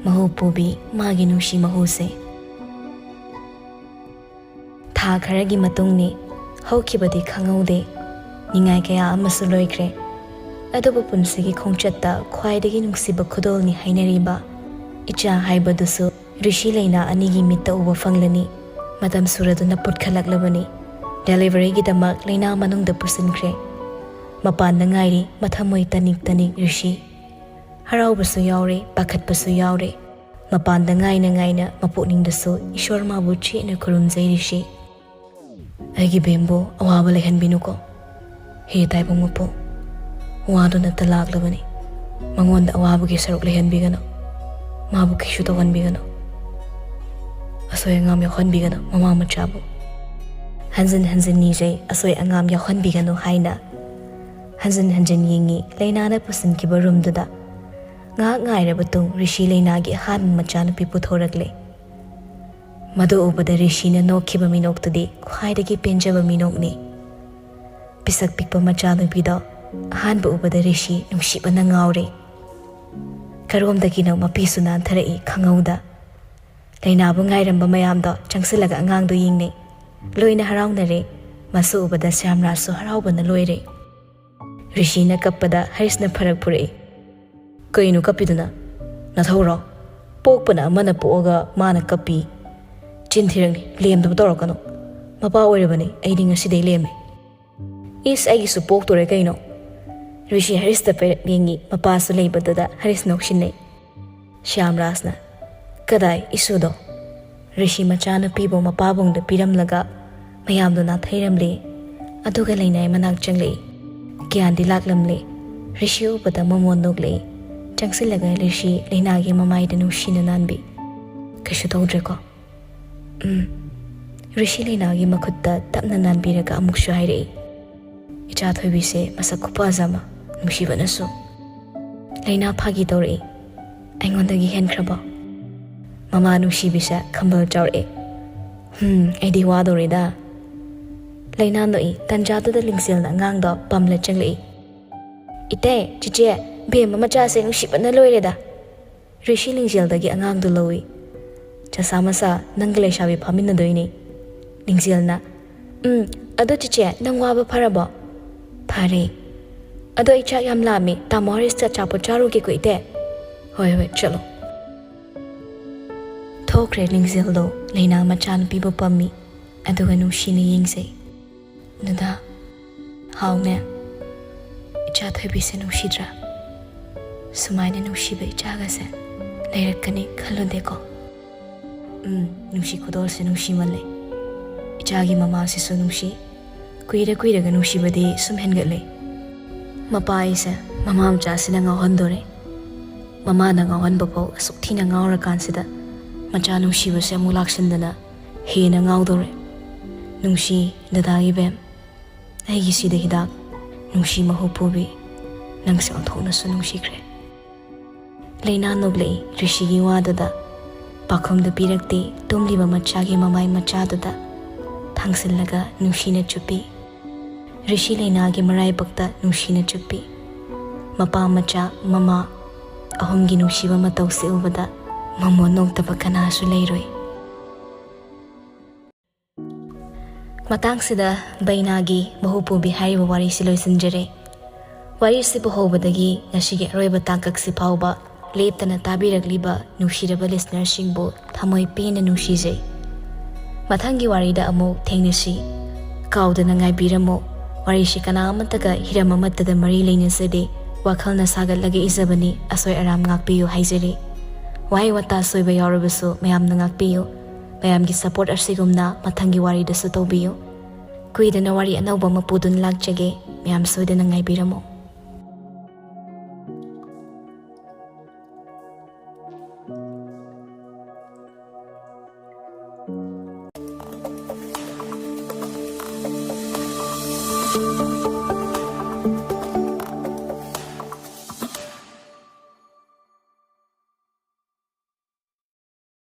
ꯃꯍꯨ ꯄꯨꯕꯤ ꯃꯥꯒꯤ ꯅꯨꯡꯁꯤ ꯃꯍꯨꯁꯦ꯫ ꯊꯥ ꯈꯔꯒꯤ ꯃꯇꯨꯡꯅꯤ꯫ ꯍꯧꯈꯤꯕꯗꯤ ꯈꯪꯍꯧꯗꯦ꯫ ꯅꯤꯡꯉꯥꯏ ꯀꯌꯥ ꯑꯃꯁꯨ ꯂꯣꯏꯈ꯭ꯔꯦ꯫ ꯑꯗꯨꯕꯨ ꯄꯨꯟꯁꯤꯒꯤ ꯈꯣꯡꯆꯠꯇ ꯈ꯭ꯋꯥꯏꯗꯒꯤ ꯅꯨꯡꯁꯤꯕ ꯈꯨꯗꯣꯜꯅꯤ ꯍꯥꯏꯅꯔꯤꯕ ꯏꯆꯥ ꯍꯥꯏꯕꯗꯨꯁꯨ ꯔꯤꯁꯤ ꯂꯩꯅꯥ ꯑꯅꯤꯒꯤ ꯃꯤꯠꯇ ꯎꯕ ꯐꯪꯂꯅꯤ꯫ ꯃꯇꯝ ꯁꯨꯔꯗꯨꯅ ꯄꯨꯠꯈꯠꯂꯛꯂꯕꯅꯤ꯫ ꯗꯦꯂꯤꯚꯔꯤꯒꯤꯗꯃꯛ ꯂꯩꯅꯥ ꯃꯅꯨꯡꯗ ꯄꯨꯁꯤꯟꯈ꯭ꯔꯦ꯫ ꯃꯄꯥꯟꯗ ꯉꯥꯏꯔꯤ ꯃꯊꯃꯣꯏ ꯇꯅꯤꯛ ꯇꯅꯤꯛ ꯔꯤꯁꯤ꯫ ꯍꯔꯥꯎꯕꯁꯨ ꯌꯥꯎꯔꯦ, ꯄꯥꯈꯠꯄꯁꯨ ꯌꯥꯎꯔꯦ꯫ ꯃꯄꯥꯟꯗ ꯉꯥꯏꯅ ꯉꯥꯏꯅ ꯃꯄꯨꯛꯅꯤꯡꯗꯁꯨ ꯏꯁꯣꯔ ꯃꯥꯕꯨ ꯆꯦꯠꯅ ꯈꯨꯔꯨꯝꯖꯩ ꯔꯤꯁꯤ꯫ ꯑꯩꯒꯤ ꯕꯦꯝꯕꯨ ꯑꯋꯥꯕ ꯂꯩꯍꯟꯕꯤꯅꯨꯀꯣ꯫ ꯍꯦ ꯇꯥꯏꯕꯪ ꯃꯄꯨ, ꯋꯥꯗꯨꯅꯇ ꯂꯥꯛꯂꯕꯅꯤ꯫ ꯃꯉꯣꯟꯗ ꯑꯋꯥꯕꯒꯤ ꯁꯔꯨꯛ ꯂꯩꯍꯟꯕꯤꯒꯅꯨ꯫ ꯃꯥꯕꯨ ꯀꯩꯁꯨ ꯇꯧꯍꯟꯕꯤꯒꯅꯨ꯫ ꯑꯁꯣꯏ ꯑꯉꯥꯝ ꯌꯥꯎꯍꯟꯕꯤꯒꯅꯨ ꯃꯃꯥ ꯃꯆꯥꯕꯨ꯫ ꯍꯟꯖꯤꯟ ꯍꯟꯖꯤꯟ ꯅꯤꯖꯩ, ꯑꯁꯣꯏ ꯑꯉꯥꯝ ꯌꯥꯎꯍꯟꯕꯤꯒꯅꯨ ꯍꯥꯏꯅ꯫ ꯍꯟꯖꯤꯟ ꯍꯟꯖꯤꯟ ꯌꯦꯡꯉꯤ ꯂꯩꯅꯥꯅ ꯄꯨꯁꯤꯟꯈꯤꯕ ꯔꯨꯝꯗꯨꯗ꯫ ꯉꯥꯏꯍꯥꯛ ꯉꯥꯏꯔꯕ ꯇꯨꯡ ꯔꯤꯁꯤ ꯂꯩꯅꯥꯒꯤ ꯑꯍꯥꯟꯕ ꯃꯆꯥꯅꯨꯄꯤ ꯄꯨꯊꯣꯔꯛꯂꯦ꯫ ꯃꯗꯨ ꯎꯕꯗ ꯔꯤꯁꯤꯅ ꯅꯣꯛꯈꯤꯕ ꯃꯤꯅꯣꯛꯇꯨꯗꯤ ꯈ꯭ꯋꯥꯏꯗꯒꯤ ꯄꯦꯟꯖꯕ ꯃꯤꯅꯣꯛꯅꯤ꯫ ꯄꯤꯁꯛ ꯄꯤꯛꯄ ꯃꯆꯥꯅꯨꯄꯤꯗꯣ ꯑꯍꯥꯟꯕ ꯎꯕꯗ ꯔꯤꯁꯤ ꯅꯨꯡꯁꯤꯕꯅ ꯉꯥꯎꯔꯦ꯫ ꯀꯔꯣꯝꯗꯒꯤꯅꯣ ꯃꯄꯤꯁꯨ ꯅꯥꯟꯊꯔꯛꯏ ꯈꯪꯍꯧꯗ꯫ ꯂꯩꯅꯥꯕꯨ ꯉꯥꯏꯔꯝꯕ ꯃꯌꯥꯝꯗꯣ ꯆꯪꯁꯤꯜꯂꯒ ꯑꯉꯥꯡꯗꯣ ꯌꯦꯡꯅꯩ꯫ ꯂꯣꯏꯅ ꯍꯔꯥꯎꯅꯔꯦ꯫ ꯃꯁꯨ ꯎꯕꯗ ꯁ꯭ꯌꯥꯝꯔꯥꯖꯁꯨ ꯍꯔꯥꯎꯕꯅ ꯂꯣꯏꯔꯦ꯫ ꯔꯤꯁꯤꯅ ꯀꯞꯄꯗ ꯍꯔꯤꯁꯅ ꯐꯔꯛ ꯐꯨꯔꯛꯏ꯫ "ꯀꯩꯅꯣ ꯀꯞꯄꯤꯗꯨꯅ? ꯅꯊꯧꯔꯣ? ꯄꯣꯛꯄꯅ ꯑꯃꯅ ꯄꯣꯛꯑꯒ ꯃꯥꯅ ꯀꯞꯄꯤ꯫ ꯆꯤꯟ ꯊꯤꯔꯛꯅꯤ, ꯂꯦꯝꯗꯕ ꯇꯧꯔꯛꯀꯅꯨ꯫ ꯃꯄꯥ ꯑꯣꯏꯔꯕꯅꯤ, ꯑꯩꯗꯤ ꯉꯁꯤꯗꯩ ꯂꯦꯝꯃꯦ꯫" "ꯏꯁ, ꯑꯩꯒꯤꯁꯨ ꯄꯣꯛꯇꯣꯔꯦ ꯀꯩꯅꯣ?" ꯔꯤꯁꯤ ꯍꯔꯤꯁꯇ ꯄꯩꯔꯛ ꯌꯦꯡꯉꯤ, ꯃꯄꯥꯁꯨ ꯂꯩꯕꯗꯨꯗ ꯍꯔꯤꯁ ꯅꯣꯛꯁꯤꯟꯅꯩ꯫ ꯁ꯭ꯌꯥꯝꯔꯥꯖꯅ, "ꯀꯗꯥꯏ ꯏꯁꯨꯗꯣ? ꯔꯤꯁꯤ ꯃꯆꯥꯅꯨꯄꯤꯕꯨ ꯃꯄꯥꯕꯨꯡꯗ ꯄꯤꯔꯝꯂꯒ ꯃꯌꯥꯝꯗꯣ ꯅꯥꯊꯩꯔꯝꯂꯦ꯫ ꯑꯗꯨꯒ ꯂꯩꯅꯥꯏ ꯃꯅꯥꯛ ꯆꯪꯂꯛꯏ꯫ ꯒ꯭ꯌꯥꯟꯗꯤ ꯂꯥꯛꯂꯝꯂꯦ꯫" ꯔꯤꯁꯤ ꯎꯕꯗ ꯃꯃꯣꯟ ꯅꯣꯛꯂꯛꯏ꯫ ꯆꯪꯁꯤꯜꯂꯒ ꯔꯤꯁꯤ ꯂꯩꯅꯥꯒꯤ ꯃꯃꯥꯏꯗ ꯅꯨꯡꯁꯤꯅ ꯅꯥꯟꯕꯤ꯫ "ꯀꯩꯁꯨ ꯇꯧꯗ꯭ꯔꯦꯀꯣ?" "ꯎꯝ꯫" ꯔꯤꯁꯤ ꯂꯩꯅꯥꯒꯤ ꯃꯈꯨꯠꯇ ꯇꯞꯅ ꯅꯥꯟꯕꯤꯔꯒ ꯑꯃꯨꯛꯁꯨ ꯍꯥꯏꯔꯛꯏ꯫ "ꯏꯆꯥ ꯊꯣꯏꯕꯤꯁꯦ ꯃꯁꯛ ꯈꯨꯐꯖ ꯑꯃ, ꯅꯨꯡꯁꯤꯕꯅꯁꯨ꯫" ꯂꯩꯅꯥ ꯐꯥꯒꯤ ꯇꯧꯔꯛꯏ꯫ "ꯑꯩꯉꯣꯟꯗꯒꯤ ꯍꯦꯟꯈ꯭ꯔꯕꯣ?" ꯃꯃꯥ ꯅꯨꯡꯁꯤꯕꯤꯁꯦ ꯈꯝꯕꯜ ꯆꯥꯎꯔꯛꯑꯦ꯫ "ꯍꯨꯝ, ꯑꯩꯗꯤ ꯋꯥꯗꯧꯔꯦꯗ꯫" ꯂꯩꯅꯥ ꯅꯣꯛꯏ꯫ ꯇꯟꯖꯥꯗꯨꯗ ꯂꯤꯡꯖꯦꯜꯅ ꯑꯉꯥꯡꯗꯣ ꯄꯝꯂ ꯆꯪꯂꯛꯏ꯫ "ꯏꯇꯩ, ꯆꯤꯆꯦ, ꯕꯦꯝꯃ ꯃꯆꯥꯁꯦ ꯅꯨꯡꯁꯤꯕꯅ ꯂꯣꯏꯔꯦꯗ꯫" ꯔꯤꯁꯤ ꯂꯤꯡꯖꯦꯜꯗꯒꯤ ꯑꯉꯥꯡꯗꯨ ꯂꯧꯏ꯫ "ꯆꯁꯥ ꯃꯁꯥ, ꯅꯪꯒ ꯂꯩꯁꯥꯕꯤ ꯐꯥꯃꯤꯟꯅꯗꯣꯏꯅꯤ꯫" ꯂꯤꯡꯖꯦꯜꯅ, "ꯎꯝ, ꯑꯗꯣ ꯆꯤꯆꯦ, ꯅꯪ ꯋꯥꯕ ꯐꯔꯕꯣ?" "ꯐꯔꯦ꯫" "ꯑꯗꯣ ꯑꯩ ꯆꯥꯛ ꯌꯥꯝ ꯂꯥꯝꯃꯦ, ꯇꯥꯃꯣ ꯍꯔꯤꯁꯇ ꯑꯆꯥꯄꯣꯠ ꯆꯥꯔꯨꯒꯦꯀꯣ ꯏꯇꯩ?" "ꯍꯣꯏ, ꯍꯣꯏ, ꯆꯠꯂꯣ꯫" ꯊꯣꯛꯈ꯭ꯔꯦ ꯂꯤꯡꯖꯦꯜꯗꯣ꯫ ꯂꯩꯅꯥ ꯃꯆꯥꯅꯨꯄꯤꯕꯨ ꯄꯝꯃꯤ, ꯑꯗꯨꯒ ꯅꯨꯡꯁꯤꯅ ꯌꯦꯡꯖꯩ꯫ "ꯗꯗꯥ꯫" "ꯍꯥꯎꯅꯦ꯫ ꯏꯆꯥ ꯊꯣꯏꯕꯤꯁꯦ ꯅꯨꯡꯁꯤꯗ꯭ꯔꯥ? ꯁꯨꯃꯥꯏꯅ ꯅꯨꯡꯁꯤꯕ ꯏꯆꯥꯒꯁꯦ ꯂꯩꯔꯛꯀꯅꯤ ꯈꯜꯂꯨꯗꯦꯀꯣ꯫ ꯎꯝ, ꯅꯨꯡꯁꯤ ꯈꯨꯗꯣꯜꯁꯦ ꯅꯨꯡꯁꯤꯃꯜꯂꯦ꯫ ꯏꯆꯥꯒꯤ ꯃꯃꯥꯁꯤꯁꯨ ꯅꯨꯡꯁꯤ꯫ ꯀꯨꯏꯔ ꯀꯨꯏꯔꯒ ꯅꯨꯡꯁꯤꯕꯗꯤ ꯁꯨꯝ ꯍꯦꯟꯒꯠꯂꯦ꯫ ꯃꯄꯥ ꯑꯩꯁꯦ ꯃꯃꯥ ꯃꯆꯥꯁꯤꯅ ꯉꯥꯎꯍꯟꯗꯣꯔꯦ꯫ ꯃꯃꯥꯅ ꯉꯥꯎꯍꯟꯕ ꯐꯥꯎ ꯑꯁꯨꯛ ꯊꯤꯅ ꯉꯥꯎꯔꯀꯥꯟꯁꯤꯗ ꯃꯆꯥ ꯅꯨꯡꯁꯤꯕꯁꯦ ꯑꯃꯨꯛ ꯂꯥꯛꯁꯤꯟꯗꯅ ꯍꯦꯟꯅ ꯉꯥꯎꯗꯧꯔꯦ꯫ ꯅꯨꯡꯁꯤ, ꯗꯗꯥ ꯏꯕꯦꯝ, ꯑꯩꯒꯤ ꯁꯤꯗ ꯍꯤꯗꯥꯛ, ꯅꯨꯡꯁꯤ ꯃꯍꯨ ꯄꯨꯕꯤ, ꯅꯪꯁꯦ ꯑꯣꯟꯊꯣꯛꯅꯁꯨ ꯅꯨꯡꯁꯤꯈ꯭ꯔꯦ꯫ ꯂꯩꯅꯥ ꯅꯣꯛꯂꯛꯏ ꯔꯤꯁꯤꯒꯤ ꯋꯥꯗꯨꯗ꯫ ꯄꯥꯈꯨꯝꯗꯨ ꯄꯤꯔꯛꯇꯦ ꯇꯨꯝꯂꯤꯕ ꯃꯆꯥꯒꯤ ꯃꯃꯥꯏ ꯃꯆꯥꯗꯨꯗ꯫ ꯊꯥꯡꯁꯤꯜꯂꯒ ꯅꯨꯡꯁꯤꯅ ꯆꯨꯞꯄꯤ꯫ ꯔꯤꯁꯤ ꯂꯩꯅꯥꯒꯤ ꯃꯔꯥꯏꯕꯛꯇ ꯅꯨꯡꯁꯤꯅ ꯆꯨꯞꯄꯤ꯫ ꯃꯄꯥ ꯃꯆꯥ ꯃꯃꯥ ꯑꯍꯨꯝꯒꯤ ꯅꯨꯡꯁꯤꯕ ꯃꯇꯧꯁꯦ ꯎꯕꯗ ꯃꯃꯣꯟ ꯅꯣꯛꯇꯕ ꯀꯅꯥꯁꯨ ꯂꯩꯔꯣꯏ꯫ ꯃꯇꯥꯡꯁꯤꯗ ꯕꯩꯅꯥꯒꯤ ꯃꯍꯨ ꯄꯨꯕꯤ ꯍꯥꯏꯔꯤꯕ ꯋꯥꯔꯤꯁꯤ ꯂꯣꯏꯁꯤꯟꯖꯔꯦ꯫ ꯋꯥꯔꯤꯁꯤꯕꯨ ꯍꯧꯕꯗꯒꯤ ꯉꯁꯤꯒꯤ ꯑꯔꯣꯏꯕ ꯇꯥꯡꯀꯛꯁꯤ ꯐꯥꯎꯕ ꯂꯦꯞꯇꯅ ꯇꯥꯕꯤꯔꯛꯂꯤꯕ ꯅꯨꯡꯁꯤꯔꯕ ꯂꯤꯁꯅꯔꯁꯤꯡꯕꯨ ꯊꯃꯣꯏ ꯄꯦꯟꯅ ꯅꯨꯡꯁꯤꯖꯩ꯫ ꯃꯊꯪꯒꯤ ꯋꯥꯔꯤꯗ ꯑꯃꯨꯛ ꯊꯦꯡꯅꯁꯤ꯫ ꯀꯥꯎꯗꯅ ꯉꯥꯏꯕꯤꯔꯝꯃꯨ꯫ ꯋꯥꯔꯤꯁꯤ ꯀꯅꯥ ꯑꯃꯠꯇꯒ ꯍꯤꯔꯝ ꯑꯃꯠꯇꯗ ꯃꯔꯤ ꯂꯩꯅꯖꯗꯦ꯫ ꯋꯥꯈꯜꯅ ꯁꯥꯒꯠꯂꯒ ꯏꯖꯕꯅꯤ, ꯑꯁꯣꯏ ꯑꯔꯥꯝ ꯉꯥꯛꯄꯤꯌꯨ ꯍꯥꯏꯖꯔꯤ꯫ ꯋꯥꯍꯩ ꯋꯥꯇꯥ ꯁꯣꯏꯕ ꯌꯥꯎꯔꯕꯁꯨ ꯃꯌꯥꯝꯅ ꯉꯥꯛꯄꯤꯌꯨ꯫ ꯃꯌꯥꯝꯒꯤ ꯁꯄꯣꯔꯠ ꯑꯁꯤꯒꯨꯝꯅ ꯃꯊꯪꯒꯤ ꯋꯥꯔꯤꯗꯁꯨ ꯇꯧꯕꯤꯌꯨ꯫ ꯀꯨꯏꯗꯅ ꯋꯥꯔꯤ ꯑꯅꯧꯕ ꯑꯃ ꯄꯨꯗꯨꯅ ꯂꯥꯛꯆꯒꯦ꯫ ꯃꯌꯥꯝ ꯁꯣꯏꯗꯅ ꯉꯥꯏꯕꯤꯔꯝꯃꯨ꯫